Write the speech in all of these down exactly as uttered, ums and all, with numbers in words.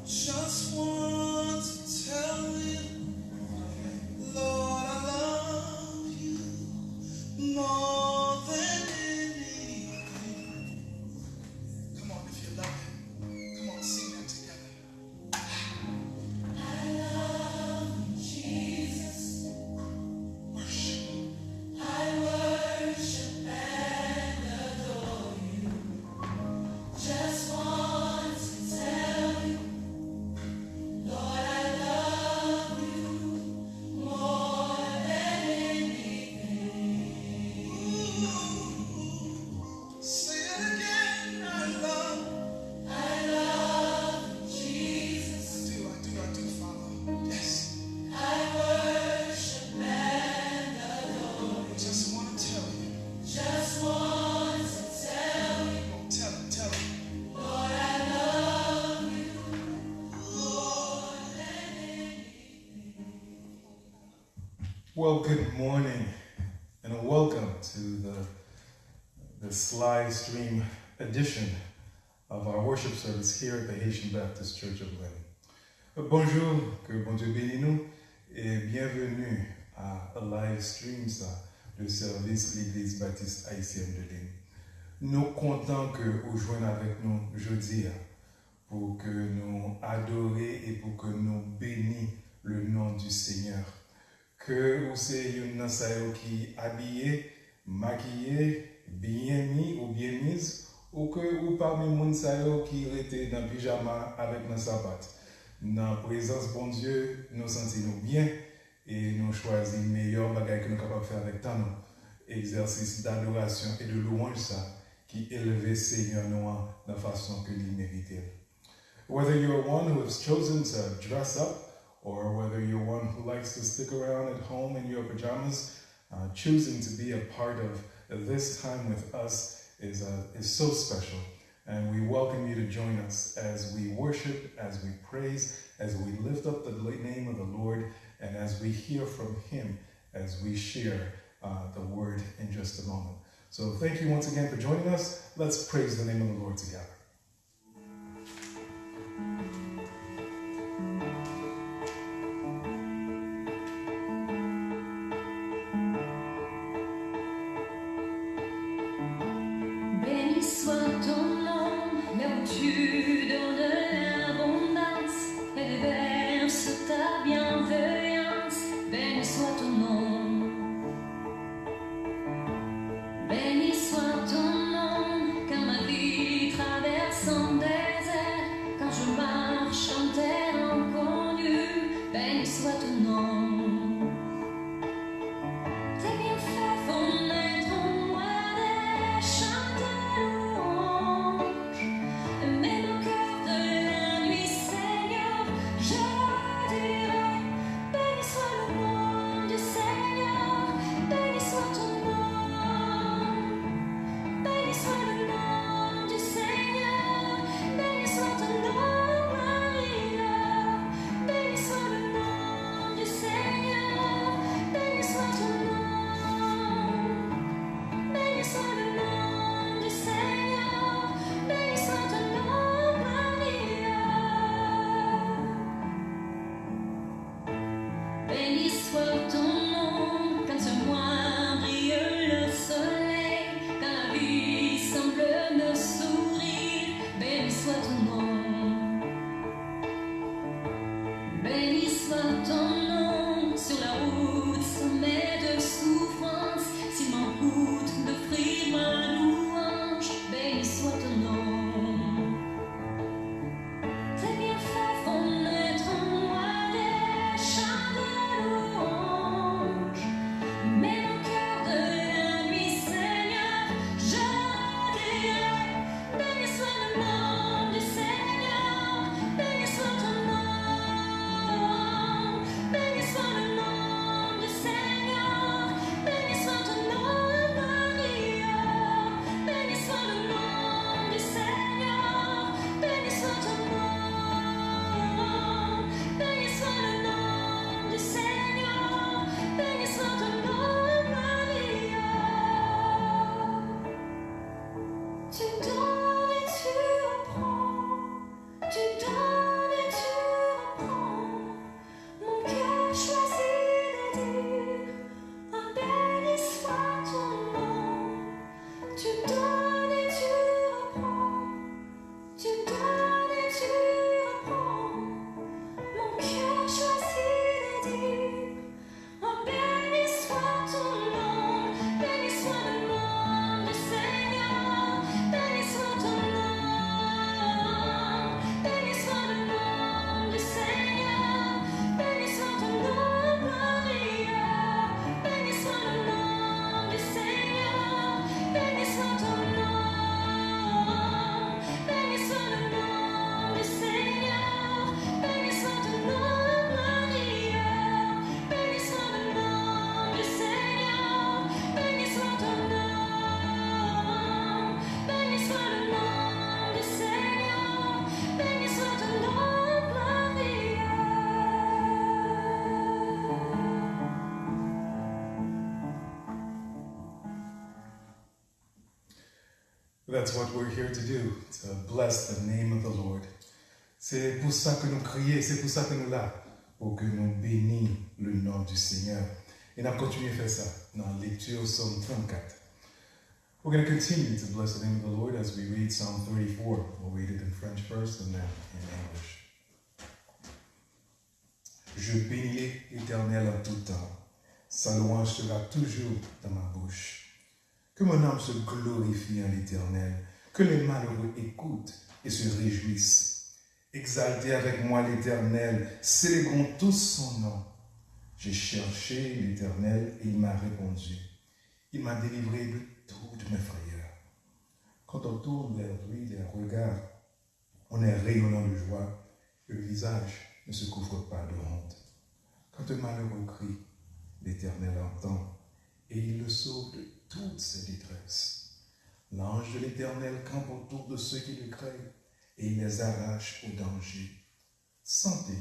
Just want to tell you, Lord, I love you more than anything. Come on, if you love him, come on, sing that together. I love you, Jesus. Worship. I worship and adore you. Just want to tell you, Lord, I love you more than anything. Say it again, I love. I love you, Jesus. I do, I do, I do, Father. Yes. I worship and adore you. Just wanna tell you. Just want to tell you. Come on, tell him, tell him. Lord, I love you more than anything. Well, good morning and welcome to the, this live stream edition of our worship service here at the Haitian Baptist Church of Lynn. Bonjou, ke Bondye beni nou, e byenveni a live stream sa de sèvis Legliz Batis Ayisyèn de Lynn. Nou kontan ke ou jwenn avèk nou jodi a pou ke nou adore e pou ke nou beni le nom du Seigneur. Ke ou se youn nan sa yo ki abiye, makiye, byen mi ou byen miz, ou ke ou pami moun sa yo ki rete nan pijama avèk nan sapat. Nan prezans Bondye, nou santi nou byen e nou chwazi meyè bagay ke nou kapab fè avèk tan nou, egzèsis dadorasyon e de louwanj sa ki elve Senyè nou an nan fason ke li merite l. Whether you're one who has chosen to dress up or whether you're one who likes to stick around at home in your pajamas, uh, choosing to be a part of this time with us is, uh, is so special. And we welcome you to join us as we worship, as we praise, as we lift up the great name of the Lord, and as we hear from Him as we share, uh, the word in just a moment. So thank you once again for joining us. Let's praise the name of the Lord together. Béni soit ton nom, là où tu donnes l'abondance et déverses ta bienveillance. Béni soit ton nom. Béni soit ton nom, car ma vie traverse That's what we're here to do, to bless the name of the Lord. Se pou sa ke nou kriye, se pou sa ke nou la, pou ke nou beni le nom du Seigneur. E n ap kontinye fè sa nan lekti Sòm trannkat. We're going to continue to bless the name of the Lord as we read Psalm thirty-four. We'll read it in French first and then in English. Je bénis l'Éternel en tout temps. Sa louange sera toujours dans ma bouche. Que mon âme se glorifie en l'Éternel. Que les malheureux écoutent et se réjouissent. Exaltez avec moi l'Éternel, célébrons tous son nom. J'ai cherché l'Éternel et il m'a répondu. Il m'a délivré de toutes mes frayeurs. Quand on tourne vers lui les regards, on est rayonnant de joie, le visage ne se couvre pas de honte. Quand un malheureux crie, l'Éternel entend et il le sauve de toutes ses détresses. L'ange de l'Éternel campe autour de ceux qui le craignent et il les arrache au danger. Sentez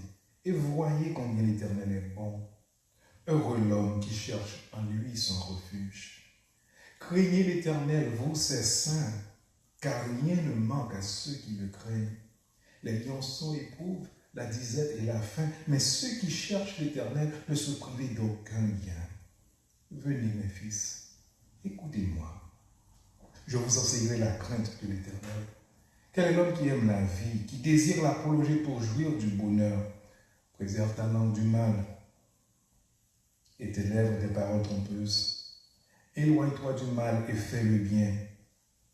et voyez combien l'Éternel est bon. Heureux l'homme qui cherche en lui son refuge. Craignez l'Éternel, vous ses saints, car rien ne manque à ceux qui le craignent. Les lionceaux éprouvent la disette et la faim, mais ceux qui cherchent l'Éternel ne se privent d'aucun bien. Venez, mes fils, écoutez-moi. Je vous enseignerai la crainte de l'Éternel. Quel est l'homme qui aime la vie, qui désire la prolonger pour jouir du bonheur ? Préserve ta langue du mal et tes lèvres des paroles trompeuses. Éloigne-toi du mal et fais le bien.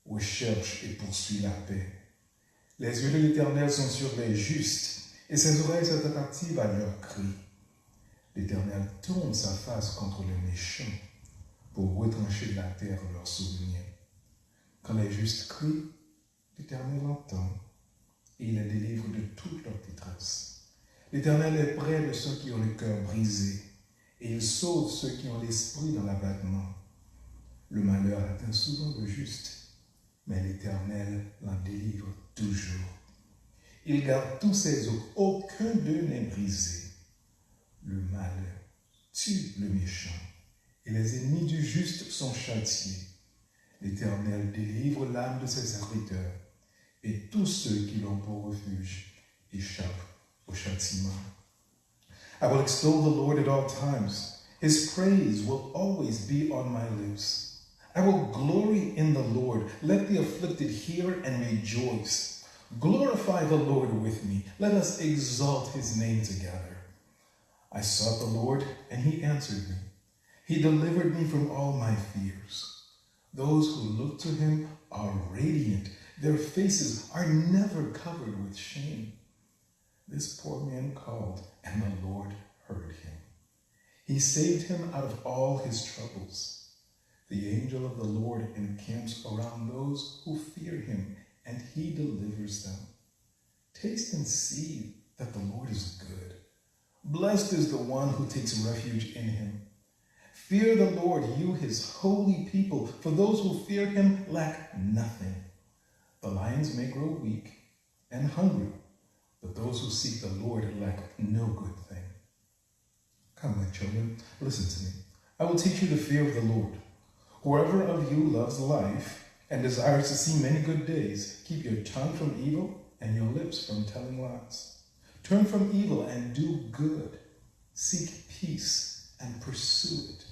Recherche et poursuis la paix. Les yeux de l'Éternel sont sur les justes et ses oreilles sont attentives à leurs cris. L'Éternel tourne sa face contre les méchants pour retrancher de la terre leurs souvenirs. Quand les justes crient, l'Éternel entend et il les délivre de toute leur détresse. L'Éternel est près de ceux qui ont le cœur brisé et il sauve ceux qui ont l'esprit dans l'abattement. Le malheur atteint souvent le juste, mais l'Éternel l'en délivre toujours. Il garde tous ses os, aucun d'eux n'est brisé. Le malheur tue le méchant et les ennemis du juste sont châtiés. L'Éternel délivre l'âme de ses serviteurs et tous ceux qui l'ont pour refuge échappent au châtiment. I will extol the Lord at all times. His praise will always be on my lips. I will glory in the Lord. Let the afflicted hear and rejoice. Glorify the Lord with me. Let us exalt his name together. I sought the Lord, and he answered me. He delivered me from all my fears. Those who look to him are radiant. Their faces are never covered with shame. This poor man called, and the Lord heard him. He saved him out of all his troubles. The angel of the Lord encamps around those who fear him, and he delivers them. Taste and see that the Lord is good. Blessed is the one who takes refuge in him. Fear the Lord, you his holy people, for those who fear him lack nothing. The lions may grow weak and hungry, but those who seek the Lord lack no good thing. Come, my children, listen to me. I will teach you the fear of the Lord. Whoever of you loves life and desires to see many good days, keep your tongue from evil and your lips from telling lies. Turn from evil and do good. Seek peace and pursue it.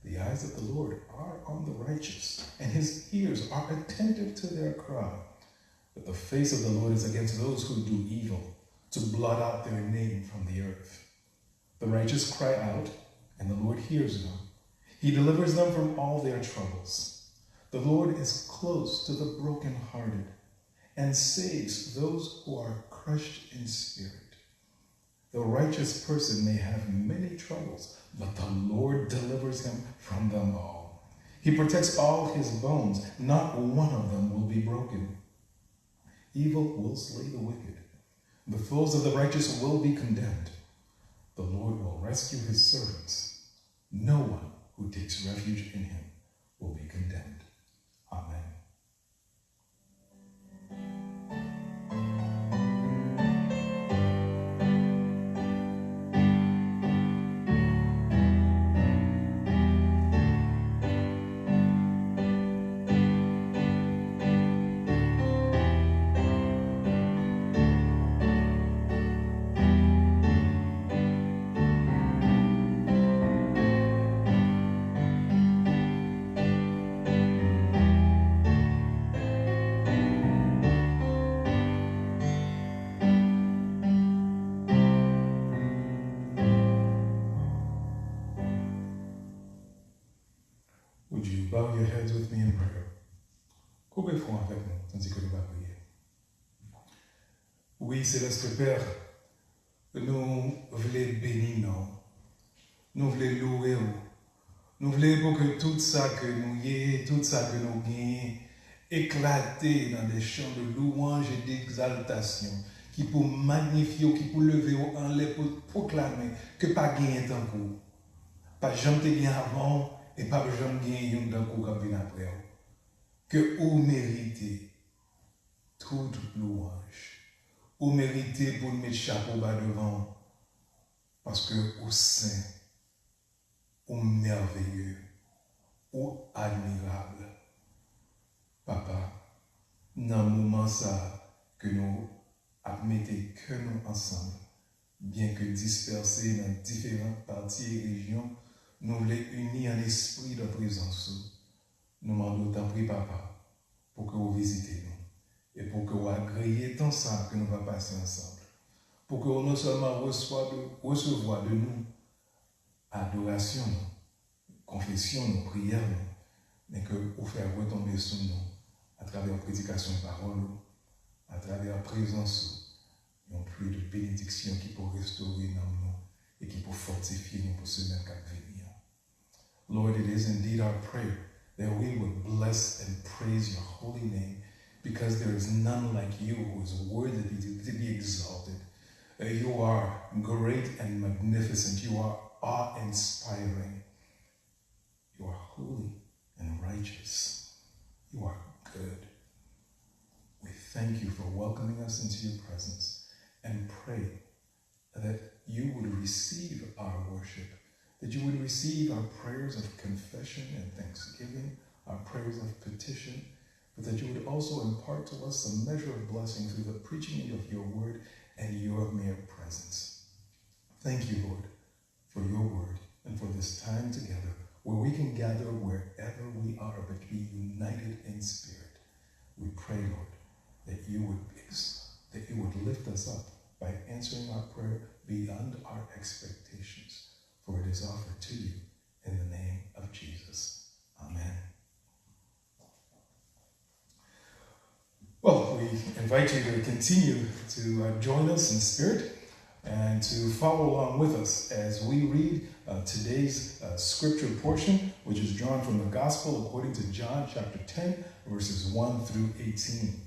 The eyes of the Lord are on the righteous, and his ears are attentive to their cry. But the face of the Lord is against those who do evil, to blot out their name from the earth. The righteous cry out, and the Lord hears them. He delivers them from all their troubles. The Lord is close to the brokenhearted and saves those who are crushed in spirit. The righteous person may have many troubles, but the Lord delivers him from them all. He protects all his bones, not one of them will be broken. Evil will slay the wicked. The foes of the righteous will be condemned. The Lord will rescue his servants. No one who takes refuge in him will be condemned. Amen. Wi, Céleste Père, nou vle beni non w. Nou vle louwe w. Nou vle pou ke tout sa ke nou ye, tout sa ke nou genyen, eklate dans des chants de louange et d'exaltation, ki pou magnifye w, ki pou leve w anlè pou pwoklame ke pa genyen tankou w. Pa janm te gen avan w, e p ap janm genyen youn tankou w k ap vin apre w. Ke ou merite tout louanj. Ou merite pou n met chapo ba devan w, paske ou sen, ou mèveye, ou admirab. Papa, nan moman sa a ke nou ap mete kè nou ansanm, byenke dispèse nan diferan pati e rejyon, nou vle ini an espri nan prezans ou. Nou mande w, tanpri, Papa, pou ke w vizite nou e pou ke w agreye tan sa a ke nou va pase ansanm. Pou ke w non sèlman reswa de, resevwa de nou adorasyon nou, konfesyon nou, priyè nou, men ke ou fè retonbe sou nou atravè predikasyon pawòl ou, atravè prezans ou, yon pli de benediksyon ki pou restore nanm nou e ki pou fòtifye nou pou semèn k ap vini an. Lord, it is indeed our prayer that we would bless and praise your holy name, because there is none like you who is worthy to be, to be exalted. Uh, you are great and magnificent. You are awe-inspiring. You are holy and righteous. You are good. We thank you for welcoming us into your presence and pray that you would receive our worship, that you would receive our prayers of confession and thanksgiving, our prayers of petition, but that you would also impart to us a measure of blessing through the preaching of your word and your mere presence. Thank you, Lord, for your word and for this time together where we can gather wherever we are but be united in spirit. We pray, Lord, that you would ex- that you would lift us up by answering our prayer beyond our expectations. For it is offered to you in the name of Jesus. Amen. Well, we invite you to continue to uh, join us in spirit and to follow along with us as we read uh, today's uh, scripture portion, which is drawn from the Gospel according to John chapter ten, verses one through eighteen.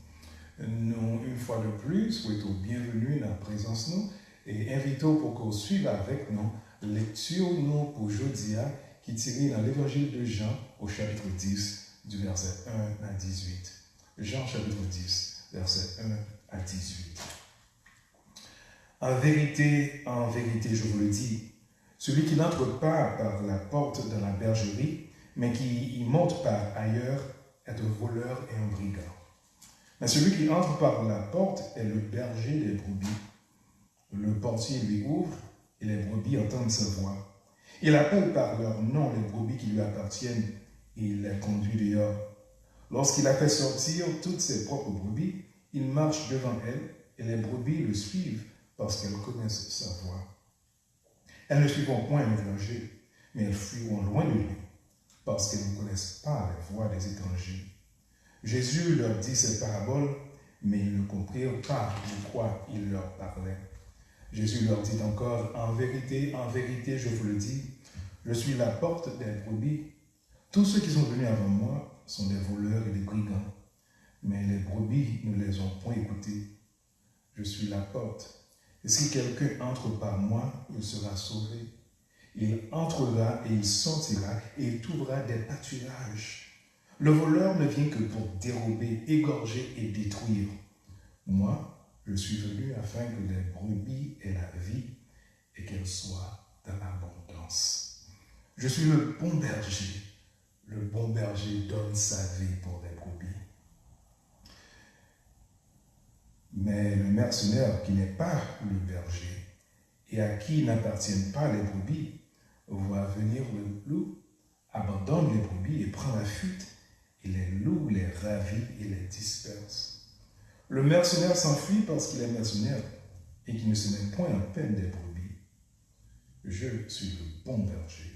Nou, yon fwa de plis, swete w byenveni nan prezans nou e envite w pou ke w swiv avèk nou lekti nou pou jodi a, ki tire nan Levanjil de Jan, au chapitre dix, du verset un à dix-huit. Jean chapitre dix, verset un à dix-huit. En vérité, en vérité, je vous le dis, celui qui n'entre pas par la porte dans la bergerie, mais qui y monte par ailleurs, est un voleur et un brigand. Mais celui qui entre par la porte est le berger des brebis. Le portier lui ouvre et les brebis entendent sa voix. Il appelle par leur nom les brebis qui lui appartiennent et il les conduit dehors. Lorsqu'il a fait sortir toutes ses propres brebis, il marche devant elles et les brebis le suivent parce qu'elles connaissent sa voix. Elles ne suivront point un étranger, mais elles fuiront loin de lui, parce qu'elles ne connaissent pas la voix des étrangers. Jésus leur dit ces paraboles, mais ils ne comprirent pas de quoi il leur parlait. Jésus leur dit encore, en vérité, en vérité, je vous le dis, je suis la porte des brebis. Tous ceux qui sont venus avant moi sont des voleurs et des brigands, mais les brebis ne les ont point écoutés. Je suis la porte. Et si quelqu'un entre par moi, il sera sauvé. Il entrera et il sortira et il trouvera des pâturages. Le voleur ne vient que pour dérober, égorger et détruire. Moi, je suis venu afin que les brebis aient la vie et qu'elle soit dans l'abondance. Je suis le bon berger. Le bon berger donne sa vie pour les brebis. Mais le mercenaire qui n'est pas le berger et à qui n'appartiennent pas les brebis voit venir le loup, abandonne les brebis et prend la fuite, et les loups les ravit et les disperse. Le mercenaire s'enfuit parce qu'il est mercenaire et qu'il ne se met point en peine des brebis. Je suis le bon berger.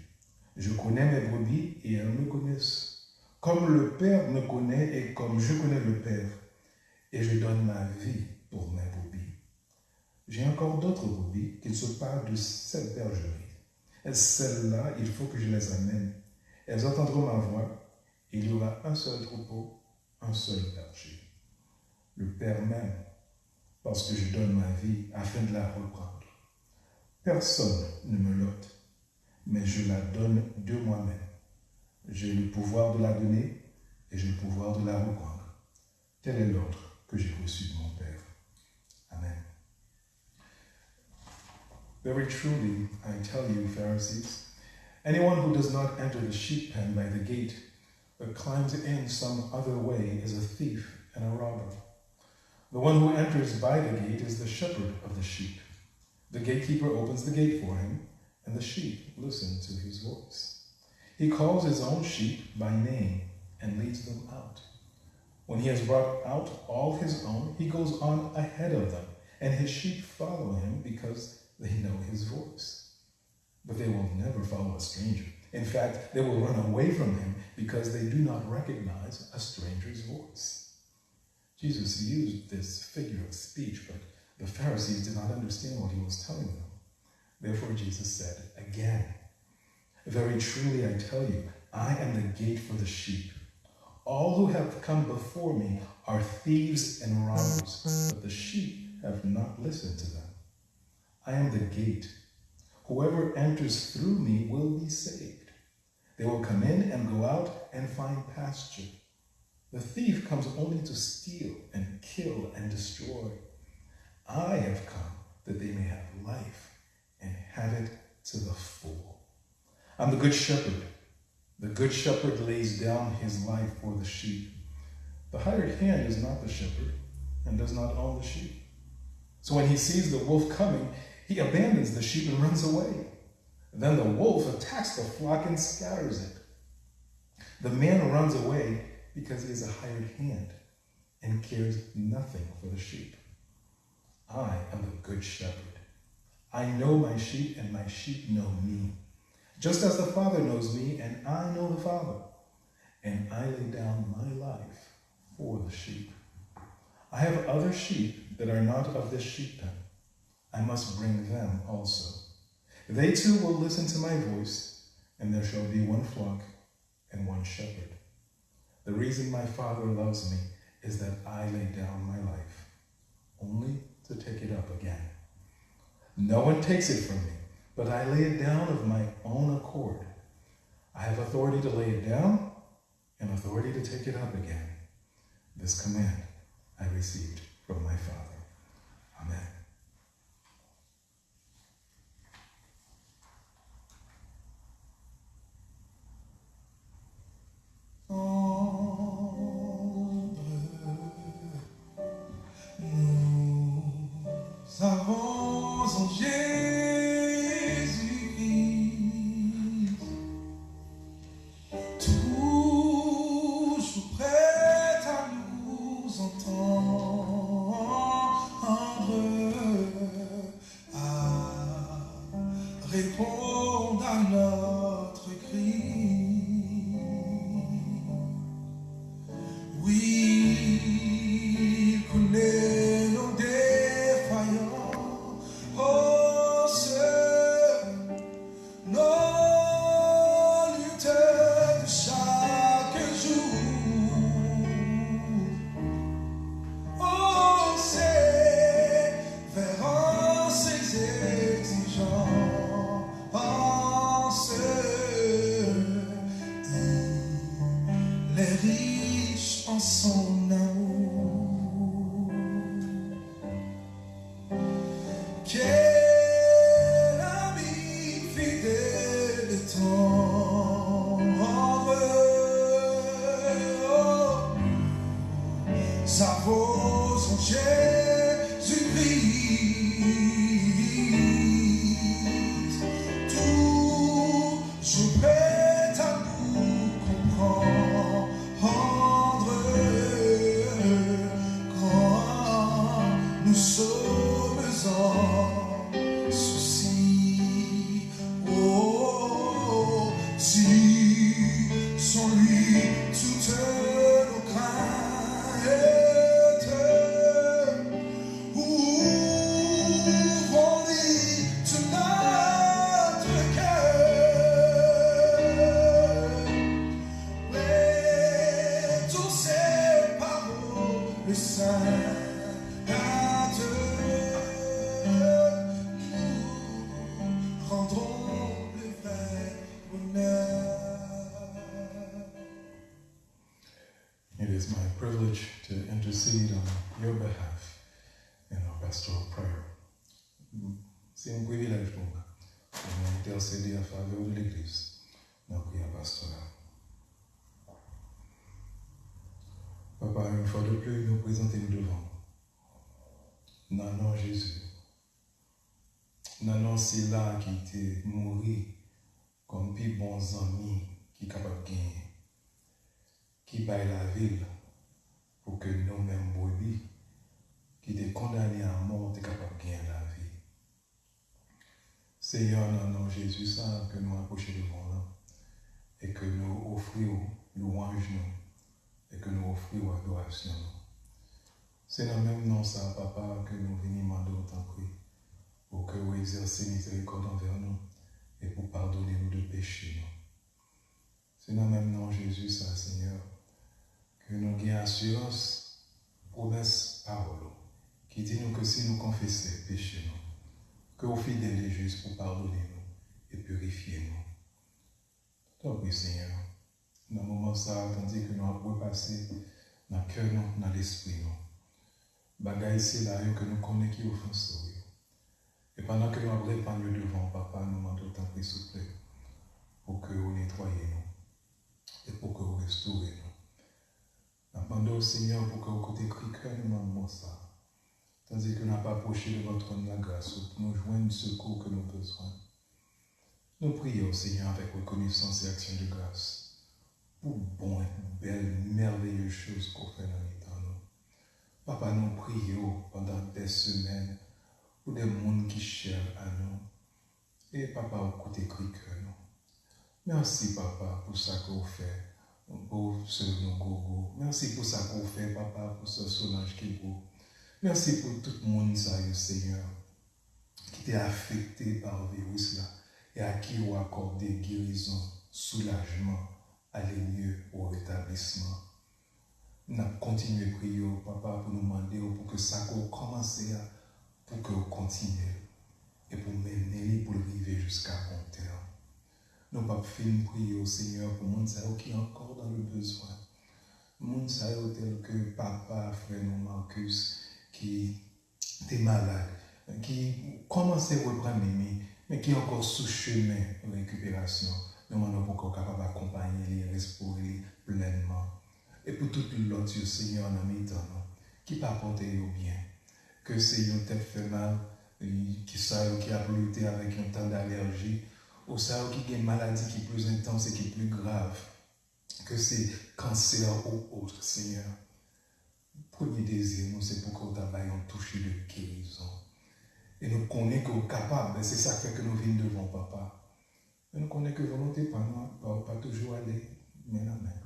Je connais mes brebis et elles me connaissent. Comme le Père me connaît et comme je connais le Père, et je donne ma vie pour mes brebis. encore d'autres brebis qui ne sont pas de cette bergerie. Et celles-là, il faut que je les amène. Elles entendront ma voix, et il y aura un seul troupeau, un seul berger. Le Père m'aime, parce que je donne ma vie afin de la reprendre. Personne ne me l'ôte, mais je la donne de moi-même. J'ai le pouvoir de la donner et j'ai le pouvoir de la reprendre. Tel est l'ordre que j'ai reçu de mon Père. Amen. Very truly, I tell you, Pharisees, anyone who does not enter the sheep pen by the gate, but climbs in some other way, is a thief and a robber. The one who enters by the gate is the shepherd of the sheep. The gatekeeper opens the gate for him, and the sheep listen to his voice. He calls his own sheep by name and leads them out. When he has brought out all his own, he goes on ahead of them, and his sheep follow him because they know his voice. But they will never follow a stranger. In fact, they will run away from him because they do not recognize a stranger's voice. Jesus used this figure of speech, but the Pharisees did not understand what he was telling them. Therefore, Jesus said again, "Very truly I tell you, I am the gate for the sheep. All who have come before me are thieves and robbers, but the sheep have not listened to them. I am the gate. Whoever enters through me will be saved. They will come in and go out and find pasture. The thief comes only to steal and kill and destroy. I have come that they may have life and have it to the full. I'm the good shepherd. The good shepherd lays down his life for the sheep. The hired hand is not the shepherd and does not own the sheep. So when he sees the wolf coming, he abandons the sheep and runs away. Then the wolf attacks the flock and scatters it. The man runs away because he is a hired hand and cares nothing for the sheep. I am the good shepherd. I know my sheep, and my sheep know me. Just as the Father knows me, and I know the Father, and I lay down my life for the sheep. I have other sheep that are not of this sheep pen. I must bring them also. They too will listen to my voice, and there shall be one flock and one shepherd. The reason my Father loves me is that I lay down my life, only to take it up again. No one takes it from me, but I lay it down of my own accord. I have authority to lay it down and authority to take it up again. This command I received from my Father. Amen. Nous avons en Jésus-Christ toujours prêt à nous entendre, à répondre à notre cri. Oui, il connaît nos défaillances, nos luttes de chaque jour. On sévère en ses exigences, il est riche en son amour. Quel ami fidèle et tendre, nous avons en Jésus-Christ, toujours prêt à nous comprendre quand nous sommes en souci. Oh, si sans lui toutes nos craintes ouvrent Se yon privilèj pou mwen pou mwen entèsede an favè de legliz nan priyè pastoral. Papa, yon fwa de plis, nou prezante nou devan ou. Nan non Jezi. Nan non sila ki te mouri kòm pi bon zanmi ki kapab genyen, ki bay lavi l pou ke nou menm brebi ki te kondane a mò te kapab genyen lavi. Senyè, nan non Jezi sa ke nou apwoche devan w lan, e ke nou ofri w lwanj nou, e ke nou ofri w adorasyon nou. Se nan menm non sa, Papa, ke nou vini mande w tanpri, pou ke w egzèse mizerikòd anvè nou, e pou padone nou de peche nou. Se nan menm non Jezi sa, Senyè, ke nou gen asirans pwomès pawòl ou, ki di nou ke si nou konfese peche nou, ke ou fidèl e jis pou padone nou e pirifye nou. Tanpri, Senyè, nan moman sa a, tandi ke nou ap repase nan kè nou, nan lespri nou, bagay sila yo ke nou konnen ki ofanse w yo. E pandan ke nou ap repann yo devan w, Papa, nou mande w tanpri, souple, pou ke ou netwaye nou e pou ke ou restore nou. N ap mande w, Senyè, pou ke ou koute kri kè nou nan moman sa a, tandi ke n ap apwoche devan twòn lagras ou pou nou jwenn sekou ke nou bezwen. Nou priye w, Senyè, avèk rekonesans e aksyon de gras pou bon, bèl, mèveyez choz ke w fè nan mitan nou. Papa, nou priye w pandan dè semèn pou de moun ki chè a nou. E Papa, ou koute kri kè nou. Mèsi, Papa, pou sa ke w fè pou sè nou Gogo. Mèsi pou sa ke w fè, Papa, pou sè Solange Kebreau. Mèsi pou tout moun sa yo, Senyè, ki te afekte pa viris la e a ki ou akòde gerizon, soulajman, ale mye ou retablisman. N ap kontinye priye w, Papa, pou nou mande w pou ke sa ke w kòmanse a, pou ke w kontinye l e pou mennen li pou l rive jiska bon tèm. Nou p ap fin priye w, Senyè, pou moun sa yo ki ankò dans le besoin. Moun sa yo tèl ke papa frè nou Marcus ki te malad, ki kòmanse reprann li, men, men ki ankò sou chemen rekiperasyon. Nou mande w pou ke w kapab akonpaye li, restore li plènman. E pou tout lòt yo, Senyè, nan mitan nou, ki pa pòte yo byen, ke se yon tèt fè mal, ki sa yo ki ap lite avèk yon tan d'alèji, ou sa yo ki gen maladi ki pli entans e ki pli grav, ke se kansè ou ot, Senyè. Premye dezi nou, se pou ke w ta bay yon touche de gerizon. E nou konnen ke w kapab, e se sa k fè ke nou vin devan w, Papa. Men nou konnen ke volonte pa nou, pa w pa toujou ale men nan men.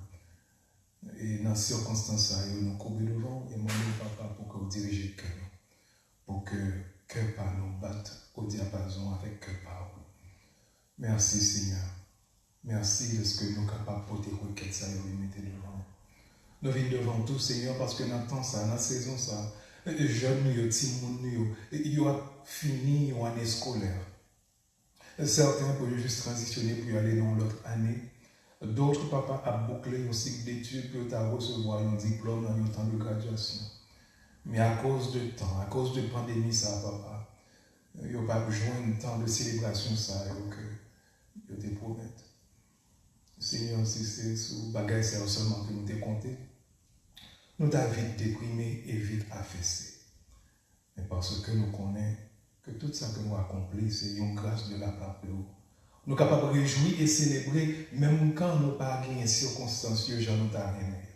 E nan sikonstans sa yo, nou koube devan w e mande w, Papa, pou ke w dirije kè nou, pou ke kè pa nou bat o dyapazon avèk kè pa w. Mèsi, Senyè. Mèsi dèske nou kapab pote rekèt sa yo e mete devan w. Nou vin devan w tou, Senyè, paske nan tan sa, nan sezon sa, jèn nou yo, timoun nou yo, yo ap fini yon ane eskolè. Sèten pou yo jis tranzisyone pou yo ale nan yon lòt ane. Dòt, Papa, ap boukle yon sik detid pou yo ta resevwa yon diplòm nan yon tan de gradyasyon. Men akoz de tan, akoz de pandemi sa, Papa, yo p ap jwenn tan de selebrasyon sa yo ke yo te pwomèt. Senyè, si se sou bagay sa yo sèlman ke nou te konte, nou ta vit deprime e vit afese. Men paske nou konnen ke tout sa ke nou akonpli, se yon gras de la part de ou. Nou kapab rejwi e selebre, menm kan nou pa genyen sikonstans yo jan nou ta renmen yo.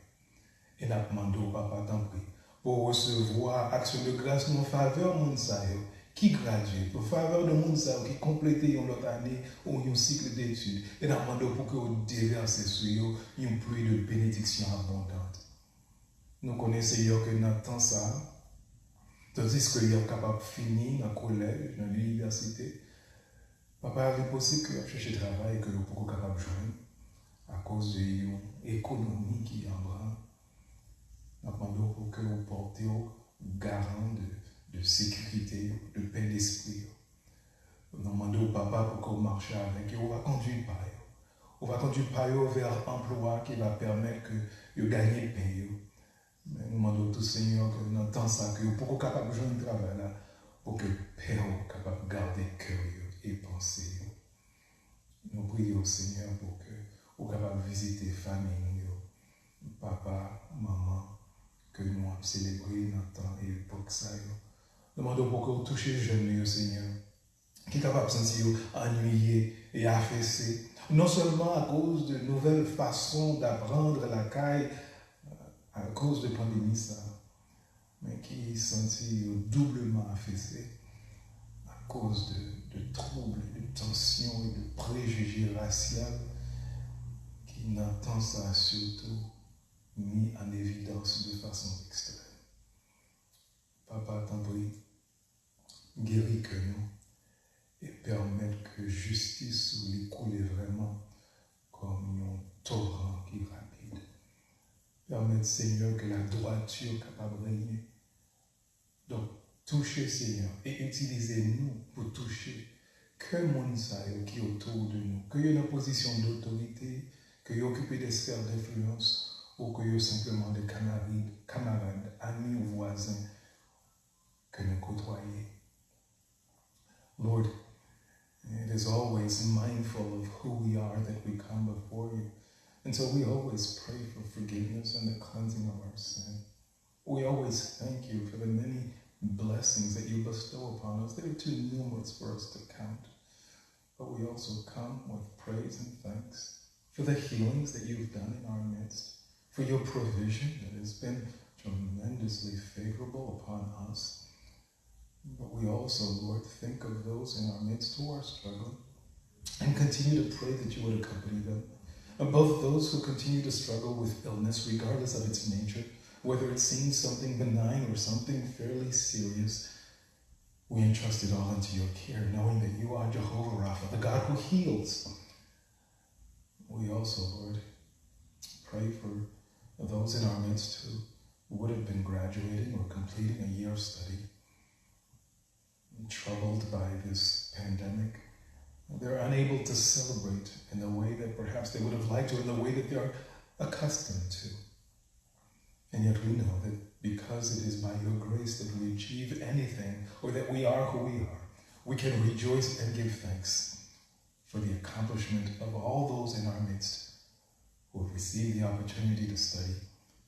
E n ap mande w, Papa, tanpri, pou w resevwa aksyon de gras nou an favè moun sa yo ki gradye, pou favè de moun sa yo ki konplete yon lòt ane ou yon sik detid. E n ap mande w pou ke w devèse sou yo yon pli de benediksyon abondan. Nou konnen, Senyè, ke nan tan sa a, tandiske y ap kapab fini nan kolèj, nan linivèsite, Papa, li posib ke y ap chèche travay ke yo poko kapab jwenn akoz de yon ekonomi ki an bran. N ap mande w pou ke w pote yo garan de, de sekirite yo, de pè despri yo. Nou mande w, Papa, pou ke w mache avèk yo, ou va kondui pa yo. Ou va kondui pa yo vè anplwa ki va pèmèt ke yo genyen pen yo. Men nou mande w tou, Senyè, ke nan tan sa ke yo poko kapab jwenn travay la, pou ke pè w kapab gade kè yo e panse yo. Nou priye w, Senyè, pou ke ou kapab vizite fanmi nou yo, papa, manman, ke nou ap selebre nan tan e epòk sa yo. Nou mande w pou ke w touche jèn nou yo, Senyè, ki kapab santi yo annuiye e afese, non sèlman akoz de nouvèl fason d'apprendre lakay, akoz de pandemi sa, men ki santi yo doubleman afese akoz de, de trouble, de tansyon e de prejije rasyal ki nan tan sa sitou mis an evidans de fason ekstrèm. Papa, tanpri, geri kè nou e pèmèt ke jistis ou li koule vrèman kòm yon toran ki rapid. Pèmèt, Senyè, ke ladwati kapab renye. Donk, touche, Senyè, e itilize nou pou touche kè moun sa yo ki otou de nou, ke yo nan pozisyon dotorite, ke yo okipe de sfè denfliyans, ou ke yo senpleman de kanari-, kamarad, ami ou vwazen ke nou kotwaye. Lord, it is always mindful of who we are that we come before you. And so we always pray for forgiveness and the cleansing of our sin. We always thank you for the many blessings that you bestow upon us. They are too numerous for us to count. But we also come with praise and thanks for the healings that you've done in our midst, for your provision that has been tremendously favorable upon us. But we also, Lord, think of those in our midst who are struggling and continue to pray that you would accompany them. And both those who continue to struggle with illness, regardless of its nature, whether it seems something benign or something fairly serious, we entrust it all into your care, knowing that you are Jehovah Rapha, the God who heals. We also, Lord, pray for those in our midst who would have been graduating or completing a year of study, troubled by this pandemic. They're unable to celebrate in the way that perhaps they would have liked or in the way that they're accustomed to. And yet we know that because it is by your grace that we achieve anything, or that we are who we are, we can rejoice and give thanks for the accomplishment of all those in our midst who have received the opportunity to study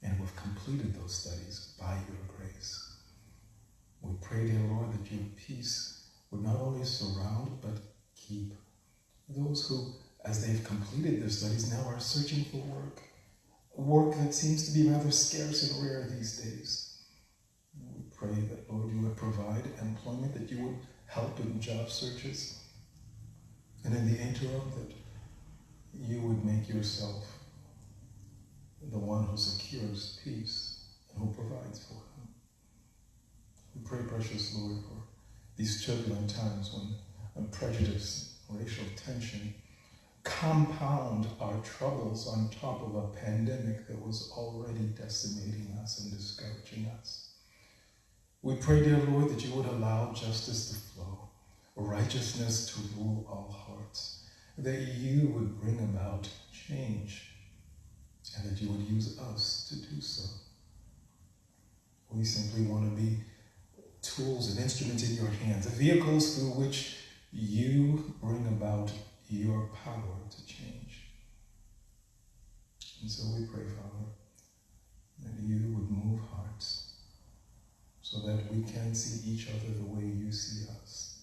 and who have completed those studies by your grace. We pray, dear Lord, that your peace would not only surround but keep those who, as they've completed their studies, now are searching for work, work that seems to be rather scarce and rare these days. We pray that, Lord, you would provide employment, that you would help in job searches, and in the interim, that you would make yourself the one who secures peace and who provides for them. We pray, precious Lord, for these turbulent times when, when prejudice, racial tension, compound our troubles on top of a pandemic that was already decimating us and discouraging us. We pray, dear Lord, that you would allow justice to flow, righteousness to rule all hearts, that you would bring about change, and that you would use us to do so. We simply want to be tools and instruments in your hands, vehicles through which you bring about your power to change. And so we pray, Father, that you would move hearts so that we can see each other the way you see us,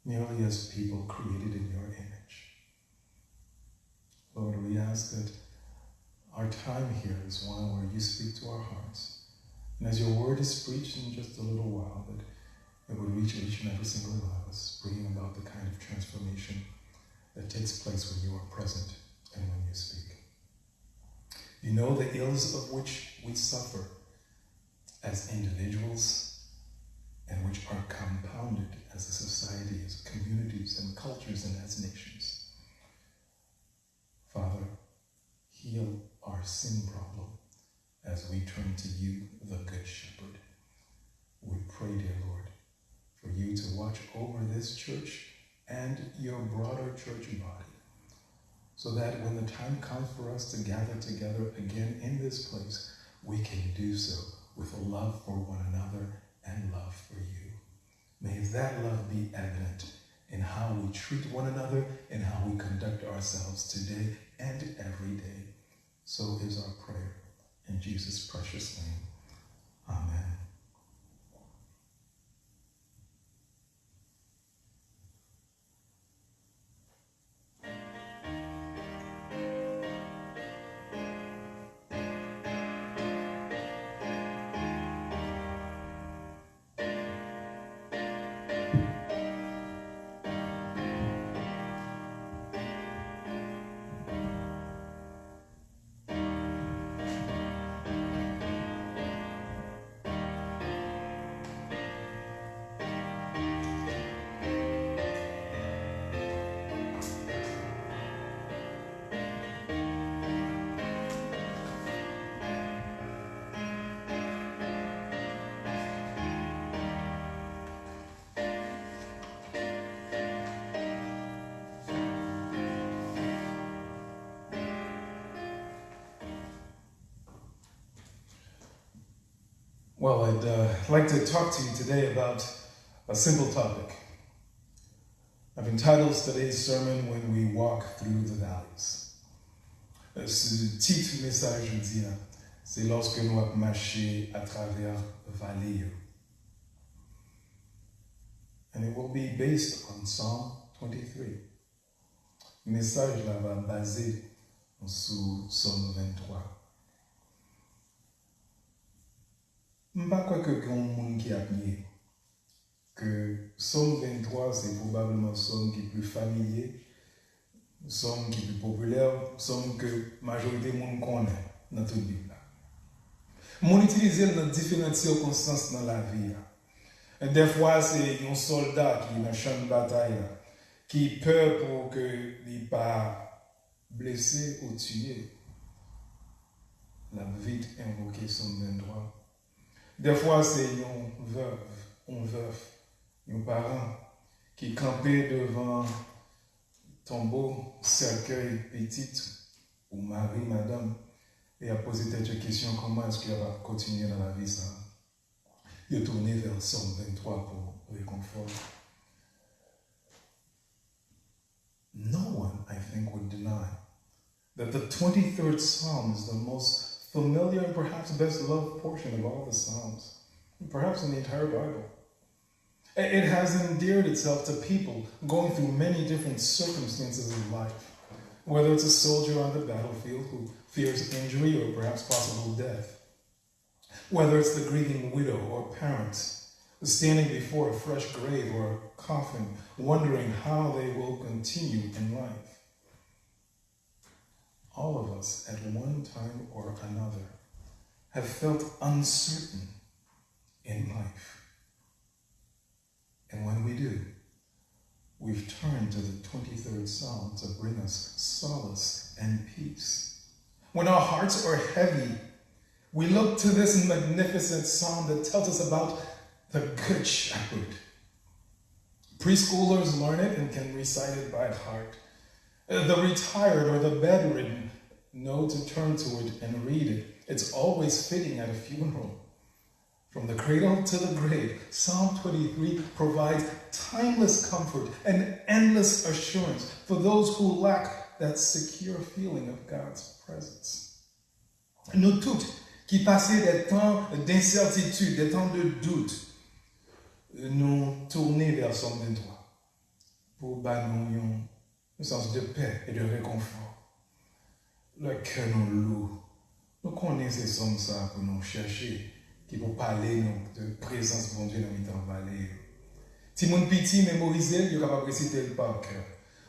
merely as people created in your image. Lord, we ask that our time here is one where you speak to our hearts. And as your word is preached in just a little while, that it would reach each and every single one of us, bringing about the kind of transformation that takes place when you are present and when you speak. You know the ills of which we suffer as individuals and which are compounded as a society, as communities and cultures, and as nations. Father, heal our sin problem as we turn to you, the Good Shepherd. We pray, dear Lord, for you to watch over this church and your broader church body, so that when the time comes for us to gather together again in this place, we can do so with love for one another and love for you. that love be evident in how we treat one another and how we conduct ourselves today and every day. So is our prayer. In Jesus' precious name, amen. Well, I'd uh, like to talk to you today about a simple topic. I've entitled today's sermon When We Walk Through the Valleys. Euh, Tit mesaj jodi a, se lòske nou ap mache atravè vale yo. And it will be based on Psalm twenty-three. Mesaj la va baze sou Sòm venntwa. M pa kwè ke gen yon moun ki ap nye ke Sòm venntwa se pwobableman sòm ki pli familye, sòm ki pli popilè, sòm ke majorite moun konnen nan tout Bib la. Moun itilize l nan diferan sikonstans nan lavi a. Dèfwa se yon sòlda ki nan chan batay la, ki pè pou ke li pa blese ou tiye, l ap vit envoke Sòm venntwa. Dèfwa se yon vèv, yon vèf, yon paran ki kanpe devan tonbo, sèkèy pitit ou mari, madanm, e ap poze tèt yo kesyon kòman èske y ap kontinye nan lavi sa a. Yo tounen vè Sòm venntwa pou rekonfò. No one, I think, would deny that the twenty-third Psalm is the most familiar and perhaps best loved portion of all the Psalms, perhaps in the entire Bible. It has endeared itself to people going through many different circumstances of life, whether it's a soldier on the battlefield who fears injury or perhaps possible death, whether it's the grieving widow or parent standing before a fresh grave or coffin, wondering how they will continue in life. All of us, at one time or another, have felt uncertain in life. And when we do, we've turned to the twenty-third Psalm to bring us solace and peace. When our hearts are heavy, we look to this magnificent psalm that tells us about the Good Shepherd. Preschoolers learn it and can recite it by heart. The retired or the bedridden know to turn to it and read it. It's always fitting at a funeral. From the cradle to the grave, Psalm twenty-three provides timeless comfort and endless assurance for those who lack that secure feeling of God's presence. Nou tout ki pase de tan densètitid, de tan de dout, nou tounen vè Sòm venntwa pou ba nou yon yon sans de pè e de rekonfò. Lè kè nou lou, nou konnen se sòm sa a pou nou chèche, ki pou pale nou de prezans Bondye nan mitan vale yo. Timoun piti memorize l, yo kapab resite l pa kè.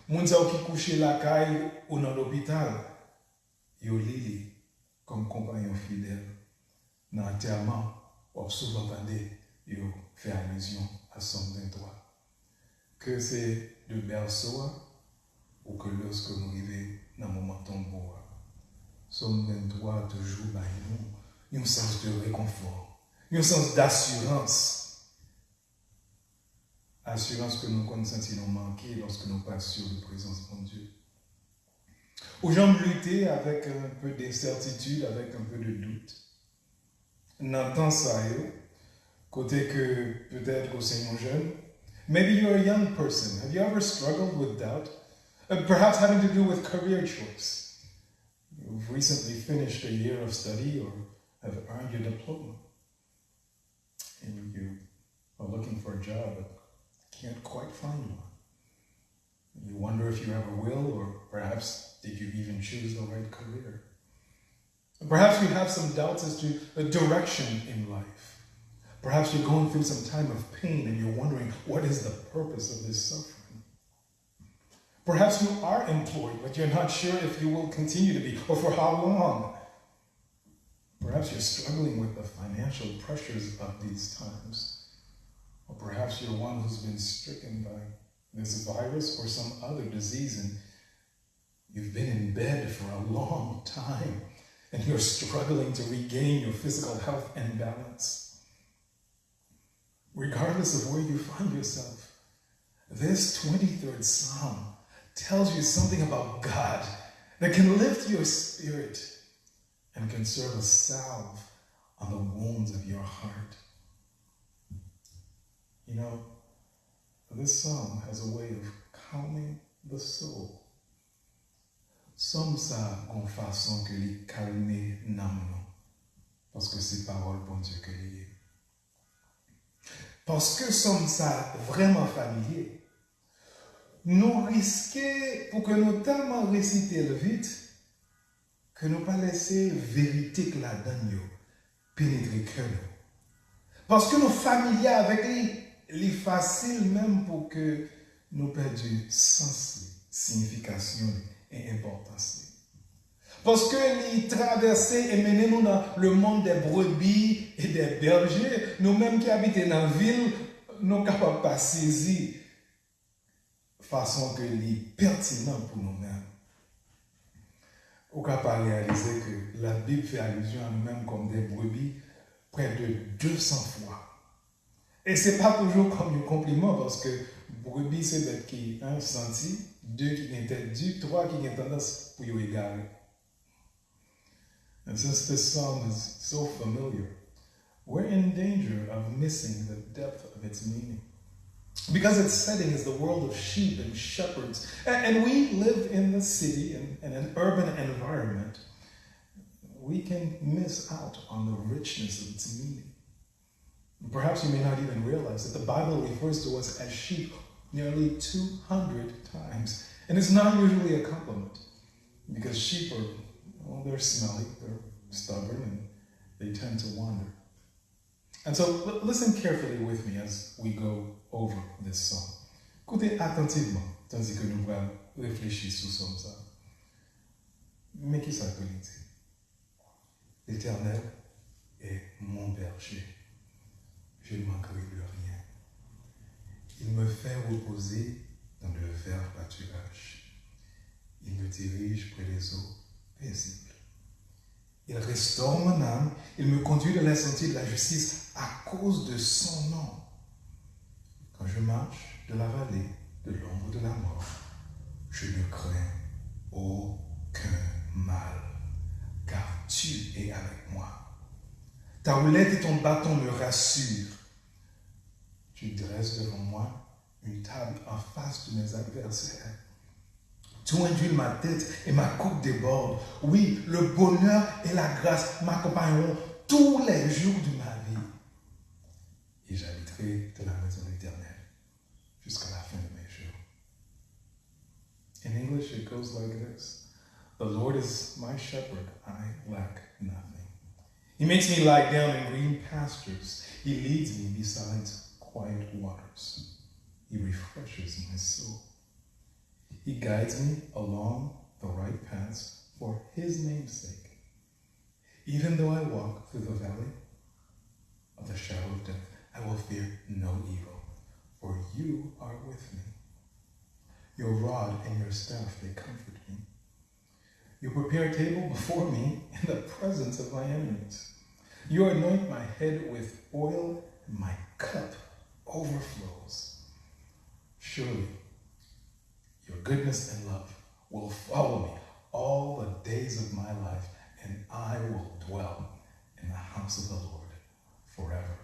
Moun sa yo ki kouche lakay ou nan lopital, yo li li kòm konpanyon fidèl. Nan antèman, w ap souvan tande yo fè alizyon a Sòm venntwa. Ke se de bèso a, ou ke lòske nou rive nan moman tonbo a. Sòm venntwa toujou bay nou yon sans de rekonfò, yon sans dasirans. Asirans ke nou konn santi nou manke lòske nou pa si de prezans Bondye. Ou janm lite avèk un peu d'incertitude, avèk un peu de doute? Nan tan sa yo, kote ke petèt ou se yon jèn, Maybe you're a young person. Have you ever struggled with doubt? Uh, perhaps having to do with career choice. You've recently finished a year of study or have earned your diploma. And you are looking for a job but can't quite find one. You wonder if you ever will, or perhaps did you even choose the right career? Perhaps you have some doubts as to the direction in life. Perhaps you're going through some time of pain and you're wondering, what is the purpose of this suffering? Perhaps you are employed, but you're not sure if you will continue to be or for how long. Perhaps you're struggling with the financial pressures of these times. Or perhaps you're one who's been stricken by this virus or some other disease, and you've been in bed for a long time and you're struggling to regain your physical health and balance. Regardless of where you find yourself, this twenty-third Psalm tells you something about God that can lift your spirit and can serve a salve on the wounds of your heart. You know, this psalm has a way of calming the soul. Sòm sa a gon fason ke li kalme nanm nou, paske se pawòl Bondye ke li ye. Paske sòm sa a vrèman familye, nou riske pou ke nou tèlman resite l vit ke nou pa lese verite k ladan l yo penetre kè nou. Paske nou familye avèk li, li fasil menm pou ke nou pèdi sans li, siyifikasyon li, e enpòtans li. Paske li travèse e mennen nou nan le monde des brebis et des bergers, nou menm ki abite nan vil, nou kapab pa sezi fason ke li pètinan pou nou menm. Ou ka pa reyalize ke Labib fè alizyon a nou menm kòm de brebi prè de de san fwa. E se pa toujou kòm yon konpliman, paske brebi se bèt ki, en, santi, de ki gen tèt di, twa ki gen tandans pou yo egare. And since this psalm is so familiar, we're in danger of missing the depth of its meaning. Because its setting is the world of sheep and shepherds, and, and we live in the city and, and an urban environment, we can miss out on the richness of its meaning. Perhaps you may not even realize that the Bible refers to us as sheep nearly two hundred times, and it's not usually a compliment, because sheep are, well, they're smelly, they're stubborn, and they tend to wander. And so, l- listen carefully with me as we go over this psalm. Koute atantivman, tandi ke nou pral reflechi sou sòm sa. Men ki sa ke li di? L'Éternel est mon berger. Je ne manquerai de rien. Il me fait reposer dans de verts pâturages. Il me dirige près des eaux paisibles. Il restaure mon âme. Il me conduit dans les sentiers de la justice à cause de son nom. Quand je marche dans la vallée de l'ombre de la mort, je ne crains aucun mal, car tu es avec moi. Ta houlette et ton bâton me rassurent. Tu dresses devant moi une table en face de mes adversaires. Tu induis ma tête et ma coupe déborde. Oui, le bonheur et la grâce m'accompagneront tous les jours de ma vie. Et j'habiterai dans la maison de l'Éternel jusqu'à la fin de mes jours. In English, it goes like this. The Lord is my shepherd, I lack nothing. He makes me lie down in green pastures. He leads me beside quiet waters. He refreshes my soul. He guides me along the right paths for his name's sake. Even though I walk through the valley of the shadow of death, I will fear no evil, for you are with me. Your rod and your staff, they comfort me. You prepare a table before me in the presence of my enemies. You anoint my head with oil, and my cup overflows. Surely, your goodness and love will follow me all the days of my life, and I will dwell in the house of the Lord forever.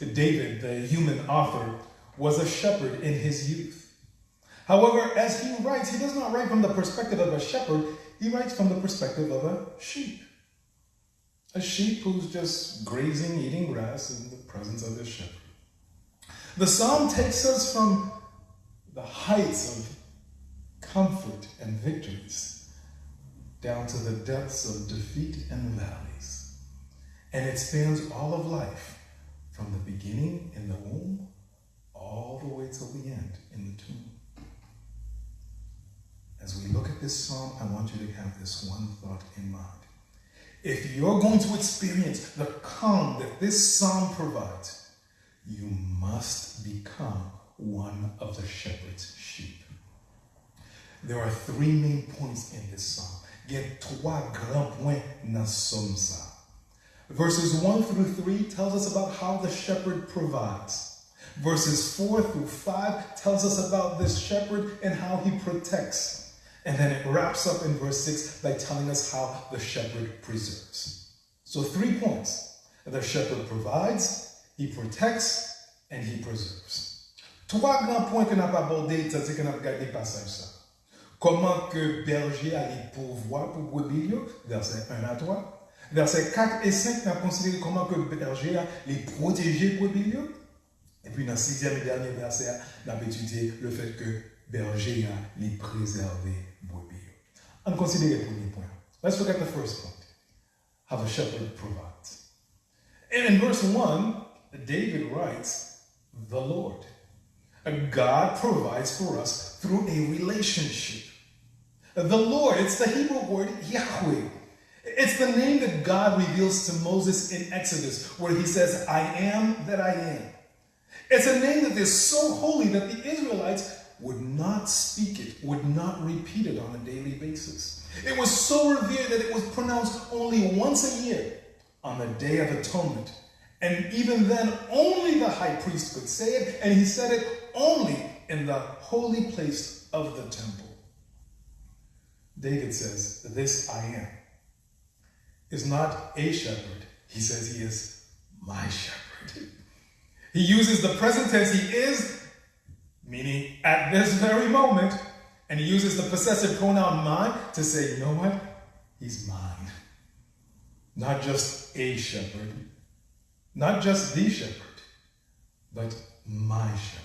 David, the human author, was a shepherd in his youth. However, as he writes, he does not write from the perspective of a shepherd, he writes from the perspective of a sheep. A sheep who's just grazing, eating grass in the presence of his shepherd. The psalm takes us from the heights of comfort and victories down to the depths of defeat and valleys. And it spans all of life, from the beginning in the womb all the way till the end in the tomb. As we look at this psalm, I want you to have this one thought in mind. If you're going to experience the calm that this psalm provides, you must become one of the shepherd's sheep. There are three main points in this psalm. Gen twa gran pwen nan sòm sa. Verses one through three tells us about how the shepherd provides. Verses four through five tells us about this shepherd and how he protects. And then it wraps up in verse six by telling us how the shepherd preserves. So, three points. The shepherd provides, he protects, and he preserves. Twa gran pwen ke n ap abòde, tandis ke n ap gade pasaj sa. Kòman ke bèje a li pouvwa pou brebi l yo, vèsè en a twa. Vèsè kat e senk, n ap konsidere kòman ke bèje a li pwoteje brebi l yo. Epi nan sizyèm e dènye vèsè a, n ap etidye le fèt ke bèje a li prezève brebi yo. Ann konsidere premye pwen. Let's look at the first point. How the shepherd provides. And in verse one, David writes, the Lord. God provides for us through a relationship. The Lord, it's the Hebrew word Yahweh. It's the name that God reveals to Moses in Exodus, where he says, I am that I am. It's a name that is so holy that the Israelites would not speak it, would not repeat it on a daily basis. It was so revered that it was pronounced only once a year on the Day of Atonement. And even then, only the high priest could say it, and he said it only in the holy place of the temple. David says, this I am is not a shepherd. He says he is my shepherd. He uses the present tense he is, meaning at this very moment, and he uses the possessive pronoun my to say, you know what? He's mine. Not just a shepherd, not just the shepherd, but my shepherd.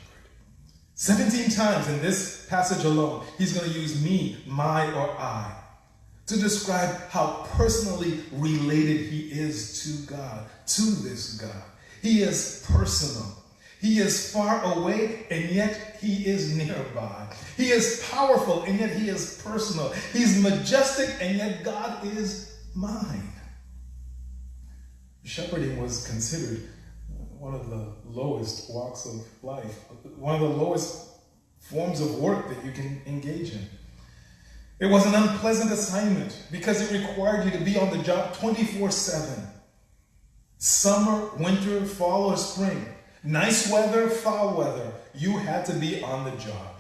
Seventeen times in this passage alone, he's going to use me, my, or I to describe how personally related he is to God, to this God. He is personal. He is far away, and yet he is nearby. He is powerful, and yet he is personal. He's majestic, and yet God is mine. Shepherding was considered one of the lowest walks of life, one of the lowest forms of work that you can engage in. It was an unpleasant assignment because it required you to be on the job twenty-four seven. Summer, winter, fall, or spring, nice weather, foul weather, you had to be on the job.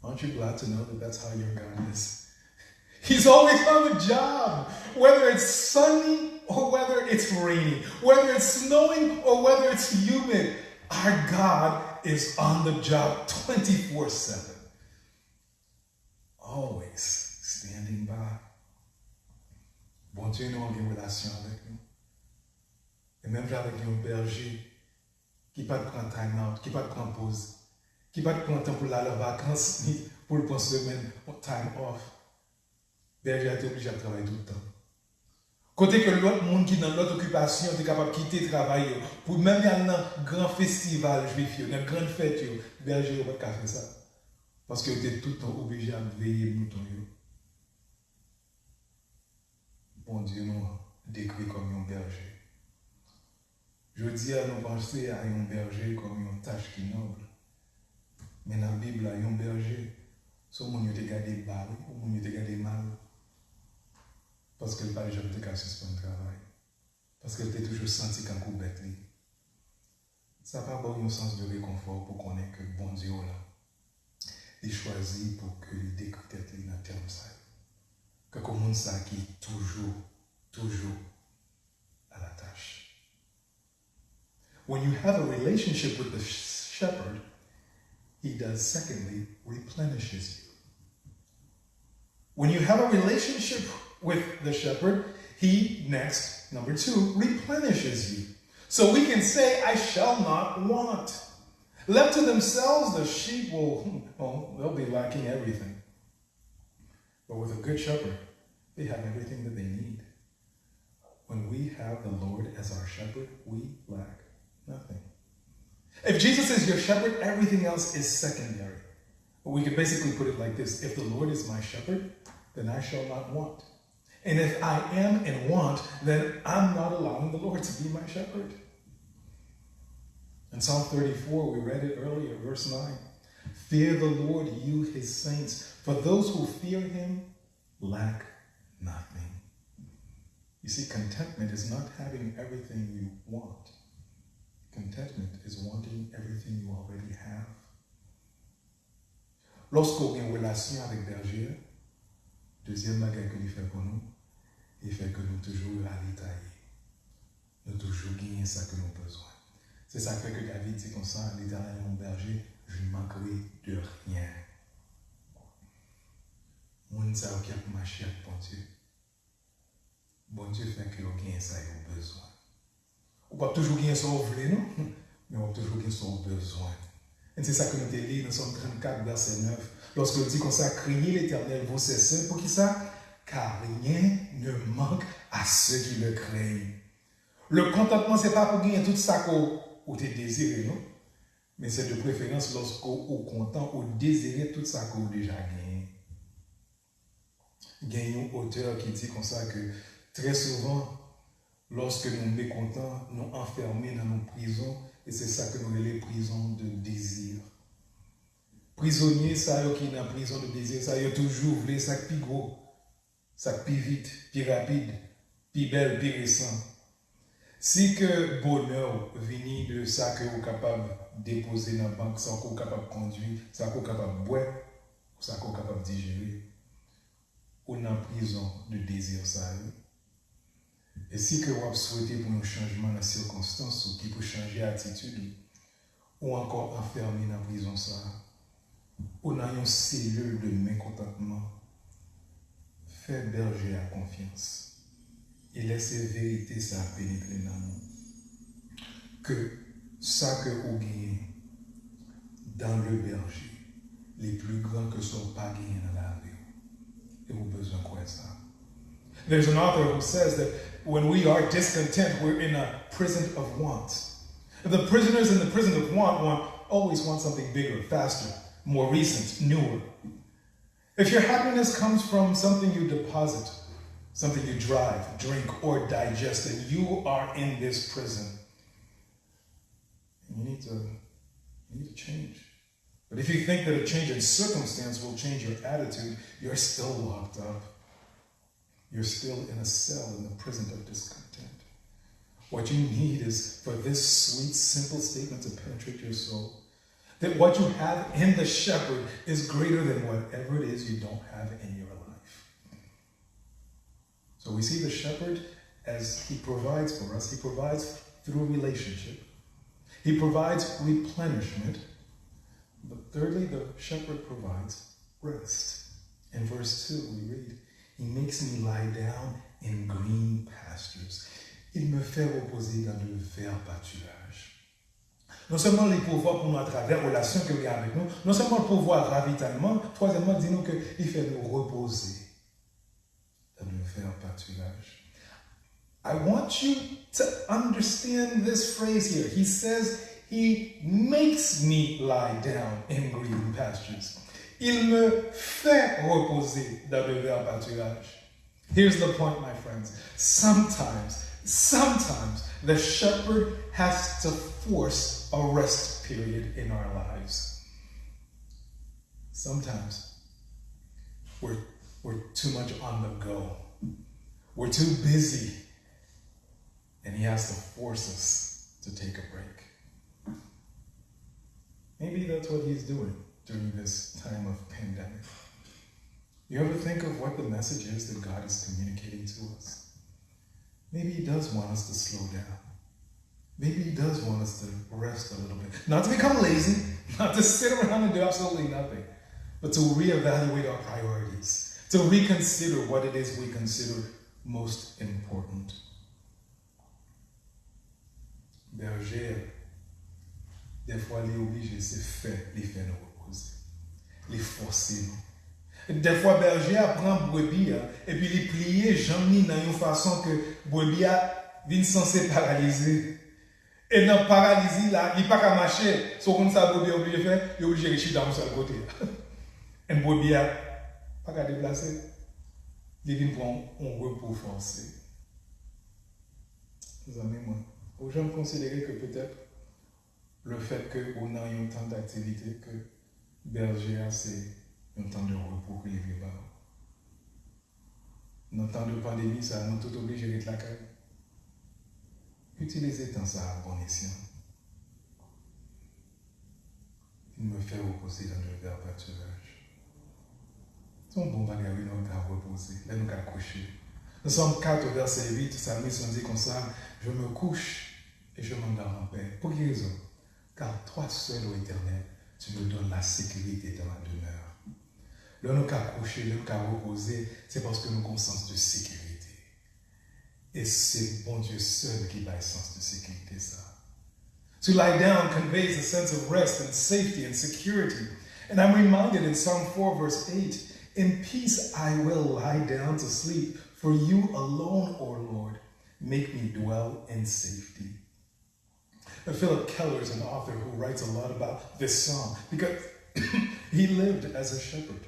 Aren't you glad to know that that's how your God is? He's always on the job, whether it's sunny or whether it's rainy, whether it's snowing or whether it's humid. Our God is on the job twenty-four seven, always standing by. Bondye nou an gen relasyon avèk nou. E menm jan avèk yon bèje ki pa t pran time out, ki pa t pran poz, ki pa t pran tan pou l al an vakans, ni pou l pran semèn, yon time off. Bèje a te oblije ap travay tout tan. Kote ke lòt moun ki nan lòt okipasyon te kapab kite travay yo pou menm y al nan gran festival jwif yo, nan gran fèt yo, bèje yo pa t ka fè sa. Paske yo te tout tan oblije ap veye mouton yo. Bondye nou an dekri kòm yon bèje. Jodi a, nou panse a yon bèje kòm yon tach ki nòb. Men nan Bib la, yon bèje, se yon moun yo te gade ba, wi, yon moun yo te gade mal. Paske l pa t janm te ka sispann travay. Paske l te toujou santi kankou bèt li. Sa pa ba w yon sans de rekonfò pou konnen ke Bondye w la, li chwazi pou ke li dekri tèt li nan tèm sa yo. Kankou moun sa ki toujou, toujou a la tach. When you have a relationship with the sh- shepherd, he does, secondly, replenishes you. When you have a relationship with the shepherd, he, next, number two, replenishes you. So we can say, I shall not want. Left to themselves, the sheep will, oh, they'll be lacking everything. But with a good shepherd, they have everything that they need. When we have the Lord as our shepherd, we lack nothing. If Jesus is your shepherd, everything else is secondary. We can basically put it like this: if the Lord is my shepherd, then I shall not want. And if I am in want, then I'm not allowing the Lord to be my shepherd. In Psalm thirty-four, we read it earlier, verse nine: Fear the Lord, you his saints, for those who fear him lack nothing. You see, contentment is not having everything you want. Contentment is wanting everything you already have. Lòske w gen relasyon avèk bèje a, dezyèm bagay ke li fè pou nou, li fè ke nou toujou ravitaye. Nou toujou genyen sa ke nou bezwen. Se sa k fè ke David di konsa, L'Éternel est mon berger, je ne manquerai de rien. Moun sa yo ki ap mache ak Bondye, Bondye fè ke yo genyen sa yo bezwen. Ou p ap toujou genyen sa w vle, non, men w ap toujou gen sa w bezwen. E se sa ke nou te li nan Sòm trannkat, vèsè nèf, lòske l di konsa, Craignez l'Éternel, vous ses saints. Poukisa? Car rien ne manque à ceux qui le craignent. Le contentment, se pa pou genyen tout sa ke w te dezire, non. Men se de preferans lòske ou kontan, ou dezire tout sa ke w deja genyen. Gen yon otè ki di konsa ke trè souvan, lòske nou mekontan, nou anfème nan yon prizon, e se sa ke nou rele prizon de dezi. Prizonye sa yo ki nan prizon de dezi sa yo toujou vle sa k pi gwo, sa k pi vit, pi rapid, pi bèl, pi resan. Si ke bonè w vini de sa ke ou kapab depoze nan bank, sa ke ou kapab kondwi, sa ke ou kapab bwè, sa ke ou kapab dijere, ou nan prizon de dezi sa yo. E si ke w ap swete pou yon chanjman nan sikonstans ou ki pou chanje atitid ou, ou ankò anfème nan prizon sa a, ou nan yon selil de mekontantman, fè bèje a konfyans e lèse verite sa a penetre nan ou. Ke sa ke ou genyen dans le berger, li pli gran ke sa w pa genyen nan lavi w. E ou bezwen kwè sa. There's an author who says that when we are discontent, we're in a prison of want. The prisoners in the prison of want want always want something bigger, faster, more recent, newer. If your happiness comes from something you deposit, something you drive, drink, or digest, then you are in this prison. And you need to, you need to change. But if you think that a change in circumstance will change your attitude, you're still locked up. You're still in a cell in the prison of discontent. What you need is for this sweet, simple statement to penetrate your soul, that what you have in the shepherd is greater than whatever it is you don't have in your life. So we see the shepherd as he provides for us, he provides through relationship, he provides replenishment, but thirdly, the shepherd provides rest. In verse two, we read, He makes me lie down in green pastures. Il me fait reposer dans de verts pâturages. Non sèlman li pouvwa pou nou atravè relasyon ke li gen avèk nou, non sèlman li pouvwa ravitayman, twazyèmman, di nou ke li fè nou repoze dans de verts pâturages. I want you to understand this phrase here. He says, He makes me lie down in green pastures. Il me fait reposer dans de verts pâturages. Here's the point, my friends. Sometimes, sometimes the shepherd has to force a rest period in our lives. Sometimes we're, we're too much on the go. We're too busy. And he has to force us to take a break. Maybe that's what he's doing during this time of pandemic. You ever think of what the message is that God is communicating to us? Maybe he does want us to slow down. Maybe he does want us to rest a little bit. Not to become lazy, not to sit around and do absolutely nothing, but to reevaluate our priorities, to reconsider what it is we consider most important. Bèje a, dèfwa li oblije se fè li fè nou repoze. Li fòse nou. Dèfwa bèje a pran brebi a epi li pliye janm li nan yon fason ke brebi a vin sanse paralize. E nan paralizi la, li pa ka mache. So w konn sa brebi a oblije fè? Li oblije ret chita yon sèl kote. And brebi a pa ka deplase. Li vin pran yon repo fòse. Zanmi mwen, ou janm konsidere ke petèt lefèt ke ou nan yon tan daktivite ke bèje a se yon tan de repo ke li vle ba ou? Nan tan de pandemi sa, nou tout oblije ret lakay. Itilize tan sa a a bon esyan. Il me fait reposer dans de verts pâturages. Se yon bon bagay wi lè nou ka repoze, lè nou ka kouche. Nan Sòm kat, vèsè uit, salmis lan di konsa, Je me couche et je m'endors en paix. Pou ki rezon? Car toi seul, ô Éternel, tu me donnes la sécurité dans la demeure. Lè nou ka kouche, lè nou ka repoze, se paske nou gen yon sans de sekirite. E se Bondye sèl ki bay sans de sekirite sa. To lie down conveys a sense of rest and safety and security. And I'm reminded in Psalm four, verse eight, In peace I will lie down to sleep, for you alone, O Lord, make me dwell in safety. Philip Keller is an author who writes a lot about this psalm because he lived as a shepherd.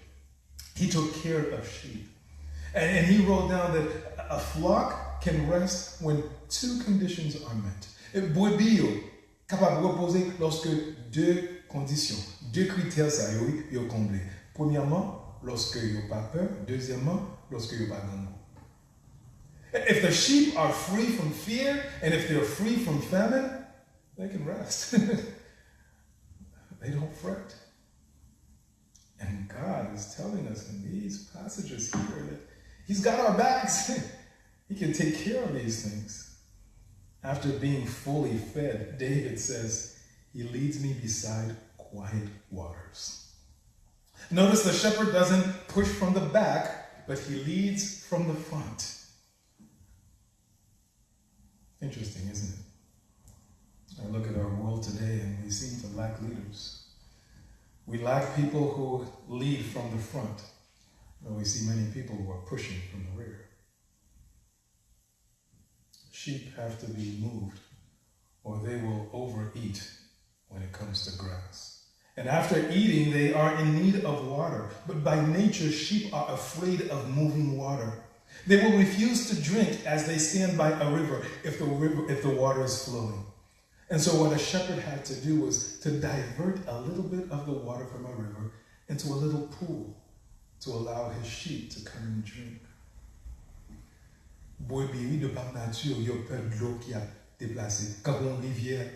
He took care of sheep. And, and he wrote down that a flock can rest when two conditions are met. E brebi yo kapab repoze lòske de kondisyon, de kritè sa yo, wi, yo konble. Premyèman, lòske yo pa pè. Dezyèmman, lòske yo pa grangou. If the sheep are free from fear and if they're free from famine, they can rest. They don't fret. And God is telling us in these passages here that He's got our backs. He can take care of these things. After being fully fed, David says, He leads me beside quiet waters. Notice the shepherd doesn't push from the back, but he leads from the front. Interesting, isn't it? I look at our world today and we seem to lack leaders. We lack people who lead from the front, but we see many people who are pushing from the rear. Sheep have to be moved or they will overeat when it comes to grass. And after eating, they are in need of water. But by nature, sheep are afraid of moving water. They will refuse to drink as they stand by a river if the river, if the water is flowing. And so what a shepherd had to do was to divert a little bit of the water from a river into a little pool to allow his sheep to come and drink. Brebi, wi, de par nature, yo pè dlo ki ap deplase, kankou yon rivyè.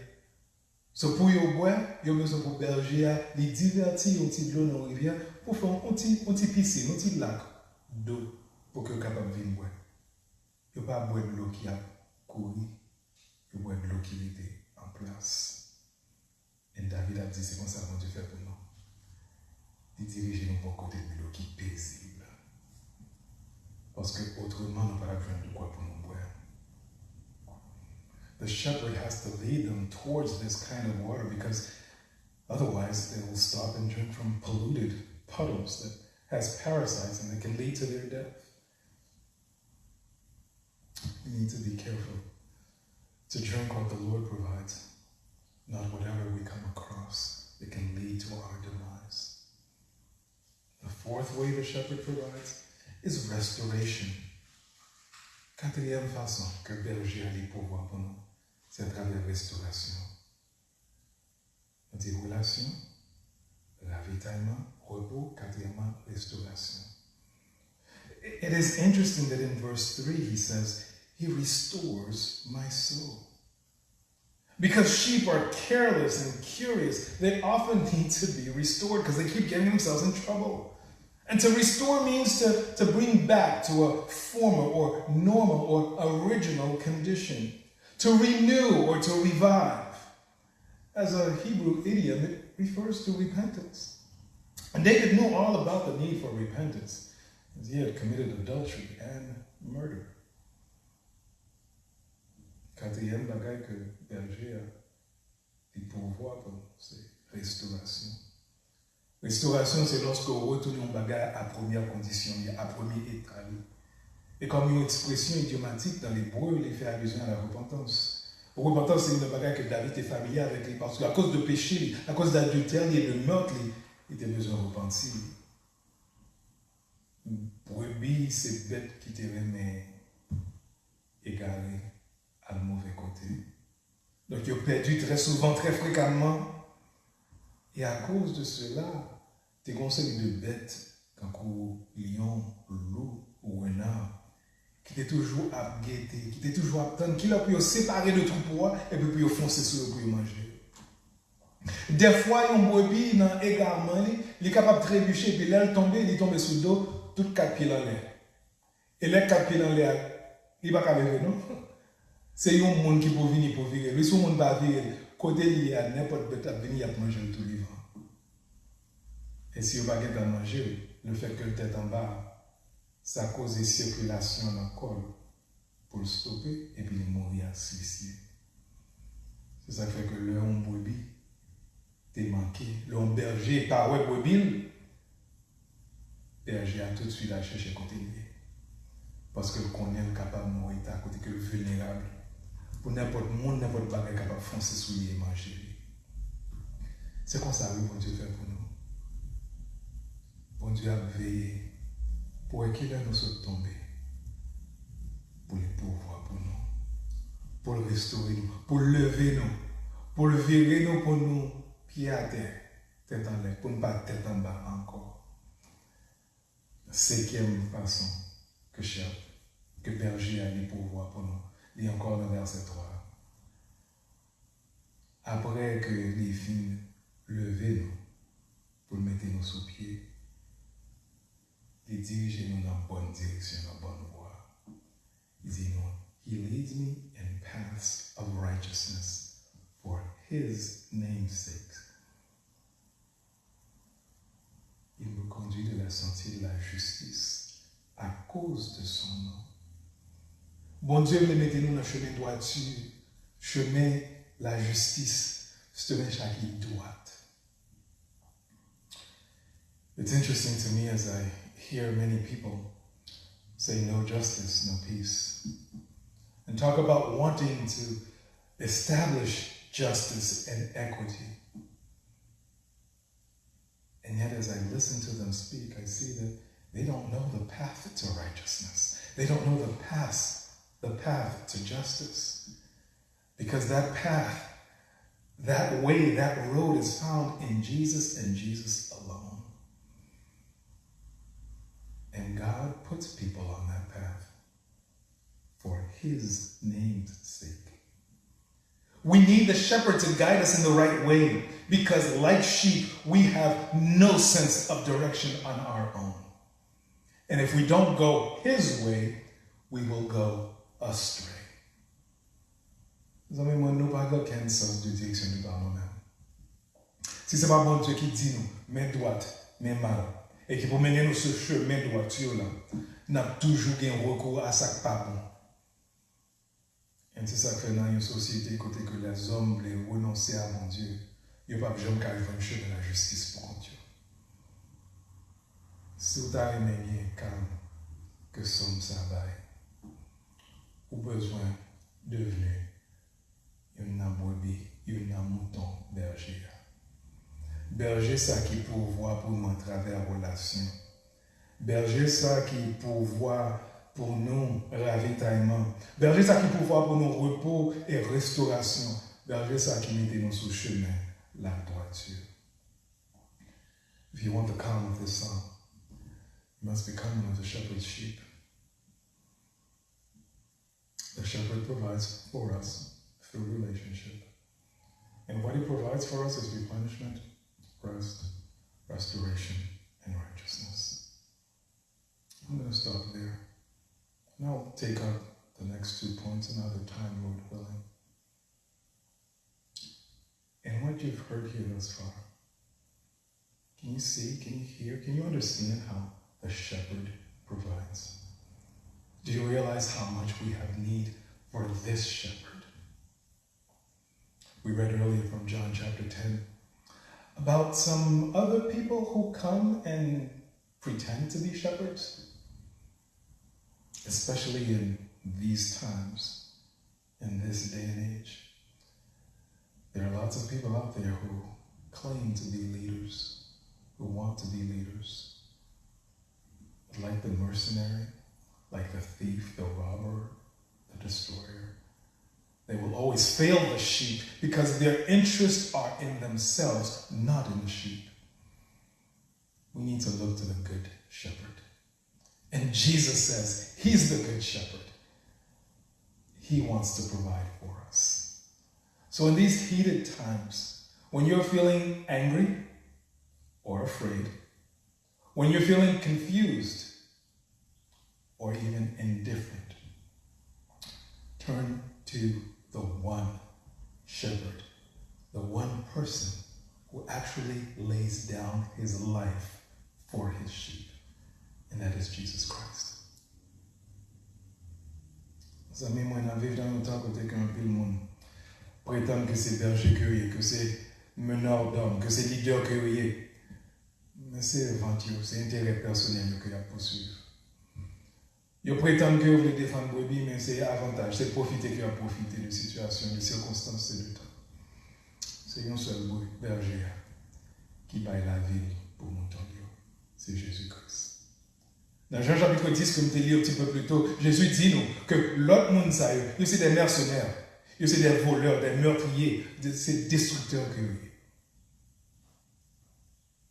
So, pou yo bwè, yo bezwen pou bèje a, li divèti yon ti dlo nan yon rivyè pou fè yon ti, yon ti pisin, yon ti lak dlo pou ke yo kapab vin bwè. Yo pa bwè dlo ki ap kouri, yo bwè dlo ki rete an plas. And David ap di, se konsa Bondye fè pou nou. Li dirije nou bò kote dlo ki pezib. Paske otreman, nou pa t ap jwenn dekwa pou nou bwè. The shepherd has to lead them towards this kind of water because otherwise they will stop and drink from polluted puddles that has parasites and that can lead to their death. We need to be careful to drink what the Lord provides, not whatever we come across that can lead to our demise. The fourth way the shepherd provides is restoration. Katriyèm fason ke bèje a li pouvwa pou nou, se atravè restorasyon. Nou di relasyon, ravitayman, repo, katriyèmman, restorasyon. It is interesting that in verse three he says, He restores my soul. Because sheep are careless and curious, they often need to be restored because they keep getting themselves in trouble. And to restore means to, to bring back to a former or normal or original condition. To renew or to revive. As a Hebrew idiom, it refers to repentance. And David knew all about the need for repentance, as he had committed adultery and murder. Katriyèm bagay ke bèje a li pouvwa pou nou, se restorasyon. Restorasyon, se lòske w retounen yon bagay a premyè kondisyon li, a premye eta li. E kòm yon ekspresyon idyomatik nan lebre, li fè alizyon a la repantans. Repantans, se youn nan bagay ke David te familye avèk li, paske akoz de peche li, akoz de adiltè li e de mèt li, li te bezwen repanti. Brebi se bèt ki te renmen egare, al move kote. Donk, yo pèdi trè souvan, trè frekamman. E akoz de sela, te gen yon seri de bèt, tankou lyon, lou, rena, ki te toujou ap gete, ki te toujou ap tann kilè pou yo separe de twoupo a, epi pou yo fonse sou yo, pou yo manje yo. Dèfwa, yon brebi nan egaman li, li kapab trebiche, epi lè l tonbe, li tonbe sou do, tout kat pye l anlè. E lè kat pye l anlè a, li pa ka leve, non. Se yon moun ki pou vini pou vire l. Wi, si yon moun pa vire l, kote li ye a, nenpòt bèt ap vini, y ap manje l tou vivan. E si yo pa gentan manje l, lefètke l tèt anba, sa koze sikilasyon nan kò l pou l stope, epi li mouri asfisye. Se sa k fè ke lè yon brebi te manke, lè yon bèje pa wè brebi l, bèje a toutswit al chèche kote l ye. Paske l konnen l kapab nan yon eta kote ke l vilnerab. Pou nenpòt moun, nenpòt bagay kapab fonse sou li e manje li. Se konsa, wi, Bondye fè pou nou. Bondye ap veye pou wè kilè nou sot tonbe, pou li pouvwa pou nou, pou l restore nou, pou l leve nou, pou l vire nou pou nou pye atè, tèt anlè, pou n pa tèt anba ankò. Senkyèm fason ke chè, ke bèje a li pouvwa pou nou, li ankò nan vèsè twa. Apre ke li fin leve nou, pou l mete nou sou pye, li dirije nou nan bòn direksyon, nan bòn vwa. Li di nou, "He leads me in paths of righteousness for his name's sake." Il me conduit de la sentier de la justice à cause de son nom. Bondye vle mete nou nan chemen dwati, chemen lajistis, chemen sa ki dwat. It's interesting to me as I hear many people say no justice, no peace, and talk about wanting to establish justice and equity. And yet, as I listen to them speak, I see that they don't know the path to righteousness. They don't know the path, the path to justice. Because that path, that way, that road is found in Jesus and Jesus alone. And God puts people on that path for his name's sake. We need the shepherd to guide us in the right way because, like sheep, we have no sense of direction on our own. And if we don't go his way, we will go astray. Zanmi mwen, nou pa gen okenn sans de direksyon nou pa nou menm. Si se pa Bondye ki di nou, men dwat, men mal, e ki pou mennen nou sou chemen dwat yo la, n ap toujou gen rekou a sa k pa bon. And se sa k fè nan yon sosyete kote ke lèzòm vle renonse a Bondye, yo p ap janm ka jwenn chemen lajistis pou kont yo. Si w ta renmen gen kalm ke sòm sa bay, ou bezwen devni youn nan brebi, youn nan mouton bèje a. Bèje sa ki pouvwa pou nou atravè relasyon. Bèje sa ki pouvwa pou nou ravitayman. Bèje sa ki pouvwa pou nou repo e restorasyon. Bèje sa ki mete nou sou chemen ladwati. If you want the calm of the sun, you must become one of the shepherd's sheep. The shepherd provides for us through relationship. And what he provides for us is replenishment, rest, restoration, and righteousness. I'm going to stop there. And I'll take up the next two points another time, Lord willing. you've heard here thus far, can you see, can you hear, can you understand how the shepherd provides? Do you realize how much we have need for this shepherd? We read earlier from John chapter ten about some other people who come and pretend to be shepherds, especially in these times, in this day and age. There are lots of people out there who claim to be leaders, who want to be leaders, but like the mercenary, like the thief, the robber, the destroyer, they will always fail the sheep because their interests are in themselves, not in the sheep. We need to look to the good shepherd. And Jesus says he's the good shepherd. He wants to provide for us. So, in these heated times, when you're feeling angry or afraid, when you're feeling confused or even indifferent, turn to the one shepherd, the one person who actually lays down his life for his sheep, and that is Jesus Christ. Zanmi mwen, n ap viv nan yon tan kote ke anpil moun pretann ke se bèje ke yo ye, ke se meneur d'hommes, ke se lidè ke yo ye. Men se vant yo, se enterè pèsonèl yo ke y ap pouswiv. Yo pretann ke yo vle defann brebi, men se avantaj, se pwofite ke y ap pwofite de sitiyasyon, de sikonstans, se de tan. Se yon sèl bre-, bèje a ki bay lavi li pou mouton li yo. Se Jezi Kris. Nan Jan chapit dis ke m te li yon ti pe pli to, Jezi di nou ke lòt moun sa yo, yo se de mèsenè, yo se de volè, de mètriye, de, se destriktè ke yo ye.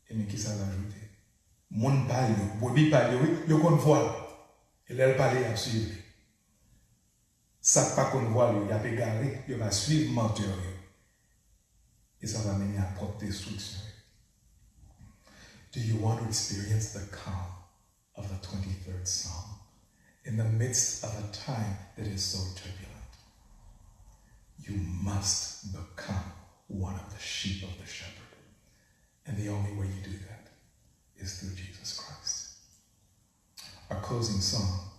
E men kisa l ajoute? Moun pa l yo, brebi pa l yo, wi, yo konn vwa l. E lè l pale, y ap swiv li. Sa k pa konn vwa l yo, y ap egare, yo va swiv mantè yo. E sa va mennen a pwòp destriksyon yo. Do you want to experience the calm of the twenty-third Psalm in the midst of a time that is so turbulent? You must become one of the sheep of the shepherd. And the only way you do that is through Jesus Christ. Our closing song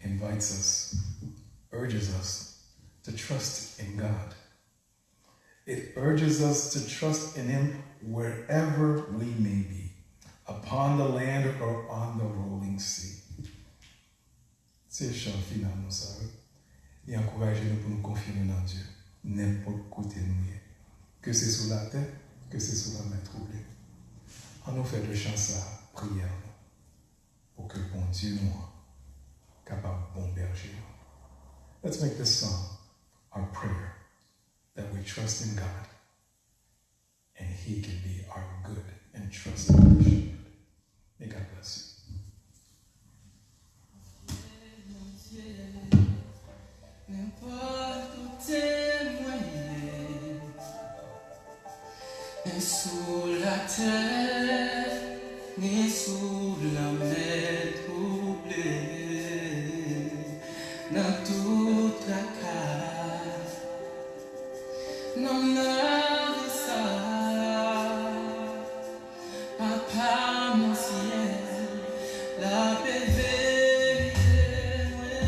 invites us, urges us to trust in God. It urges us to trust in Him wherever we may be, upon the land or on the rolling sea. Se chan final nou sa, wi. Li ankouraje nou pou nou konfye nou nan Dye, nenpòt kote nou ye. Ke se sou latè, ke se sou lanmè twouble. An nou fè de chan sa a priyè nou, pou ke Bondye nou an kapab bon bèje nou. Let's make this song our prayer, that we trust in God and He can be our good and trusted shepherd. May God bless you. Nenpòt kote mwen ye, men sou latè, ni sou lanmè twouble, nan tout traka, nan lavi sa, Papa m nan syèl, l ap veye mwen.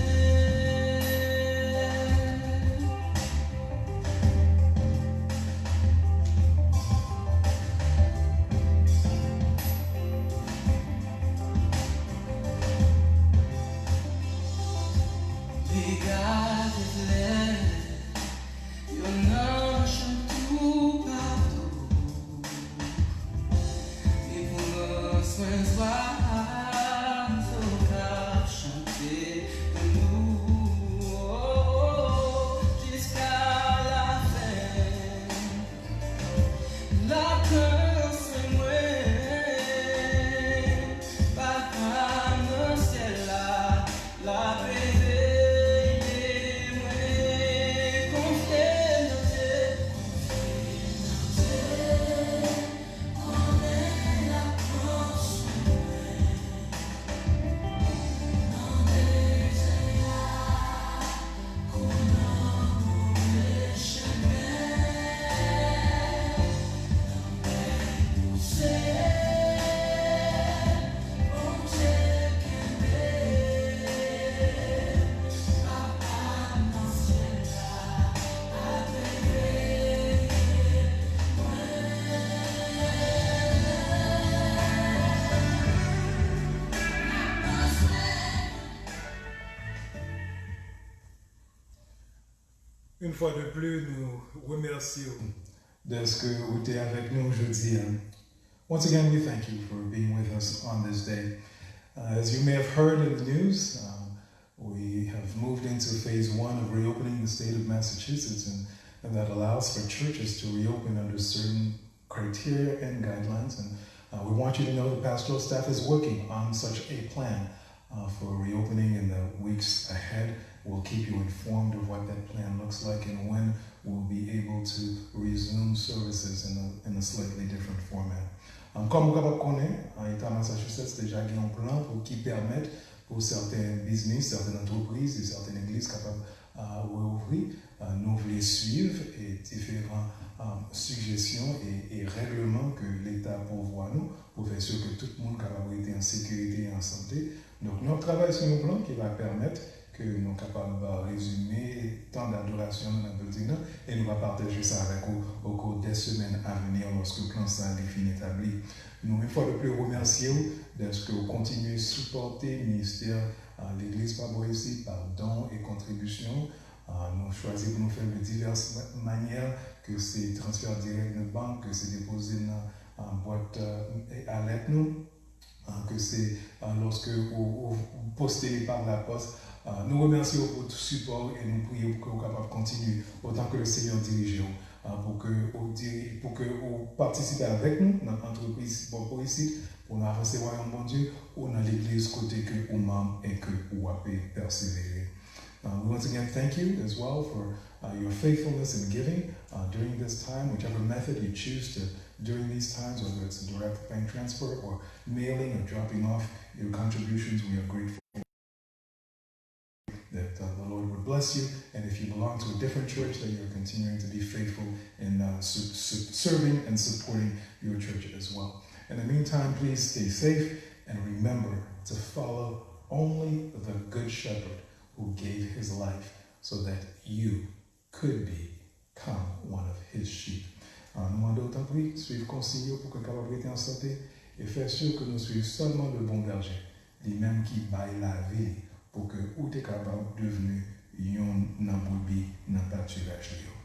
Li gade flè yo nan chan toupatou. Li pran swen zwa zo k ap chante pou nou, o, o, o, jiska lafen. L ap pran swen mwen, Papa m nan syèl la, l ap veye mwen. Konfye m nan Dye, konfye m nan Dye, konnen l ap pran swen mwen. Une fois de plus, nous remercions d'être avec nous aujourd'hui. Once again, we thank you for being with us on this day. Uh, as you may have heard in the news, um, we have moved into phase one of reopening the state of Massachusetts, and, and that allows for churches to reopen under certain criteria and guidelines. And uh, we want you to know the pastoral staff is working on such a plan uh, for reopening in the weeks ahead. We'll keep you informed of what that plan looks like and when we'll be able to resume services in a, in a slightly different format. Um, kòm ou kapab konnen, uh, Eta Massachusetts deja gen yon plan pou ki pèmèt pou sèten biznis, sèten antrepriz e sèten legliz kapab uh, reouvri. Uh, nou vle swiv e diferan um, sijesyon e, e règleman ke Leta pouvwa nou pou fè si ke tout moun kapab rete an sekirite e an sante. Donk, nou ap travay sou yon plan ki va pèmèt ke nou kapab rezime tan d'adorasyon nan bilding nan e nou va pataje sa avèk ou au cours des semaines à venir lorsque plan sa li fin etabli. Nou, une fois de plus, remercier ou d'être que vous continuez à supporter le ministère uh, Legliz pa bò isi pa don e kontribisyon. Uh, nou chwazi pou nou fè l de divès manyè, ke se transfè dirèk nan bank, ke se depoze nan uh, bwat uh, alèt nou, uh, ke se uh, lòske ou, ou poste li pa lapòs. Uh, nou remèsye w pou tout sipò w e nou priye pou ke w kapab kontinye otan ke le Senyè dirije w, uh, pou ke ou diri, pou ke ou patisipe avèk nou nan antrepriz bò bò isi, pou nou avanse wayòm Bondye ou nan legliz kote ke ou manm e ke ou ap pèsevere. Uh, we once again thank you as well for uh, your faithfulness in giving uh, during this time, whichever method you choose to during these times, whether it's a direct bank transfer or mailing or dropping off your contributions. We are grateful that uh, the Lord would bless you. And if you belong to a different church, that you're continuing to be faithful in uh, su- su- serving and supporting your church as well. In the meantime, please stay safe and remember to follow only the Good Shepherd who gave his life so that you could become one of his sheep. Uh, nou mande w tanpri, swiv konsiy yo pou ke kapab rete an sante e fè si ke nou swiv sèlman le bon berger, li menm ki bay lavi li pou ke ou te kapab devni youn nan brebi nan patiraj li yo.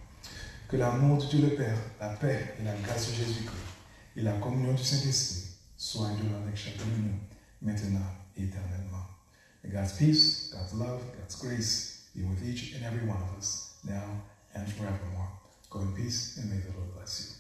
Que l'amour de Dieu le Père, la paix et la grâce de Jésus-Christ et la communion du Saint-Esprit soient de avec chacun de nous, maintenant et éternellement. May God's peace, God's love, God's grace be with each and every one of us, now and forevermore. Go in peace and may the Lord bless you.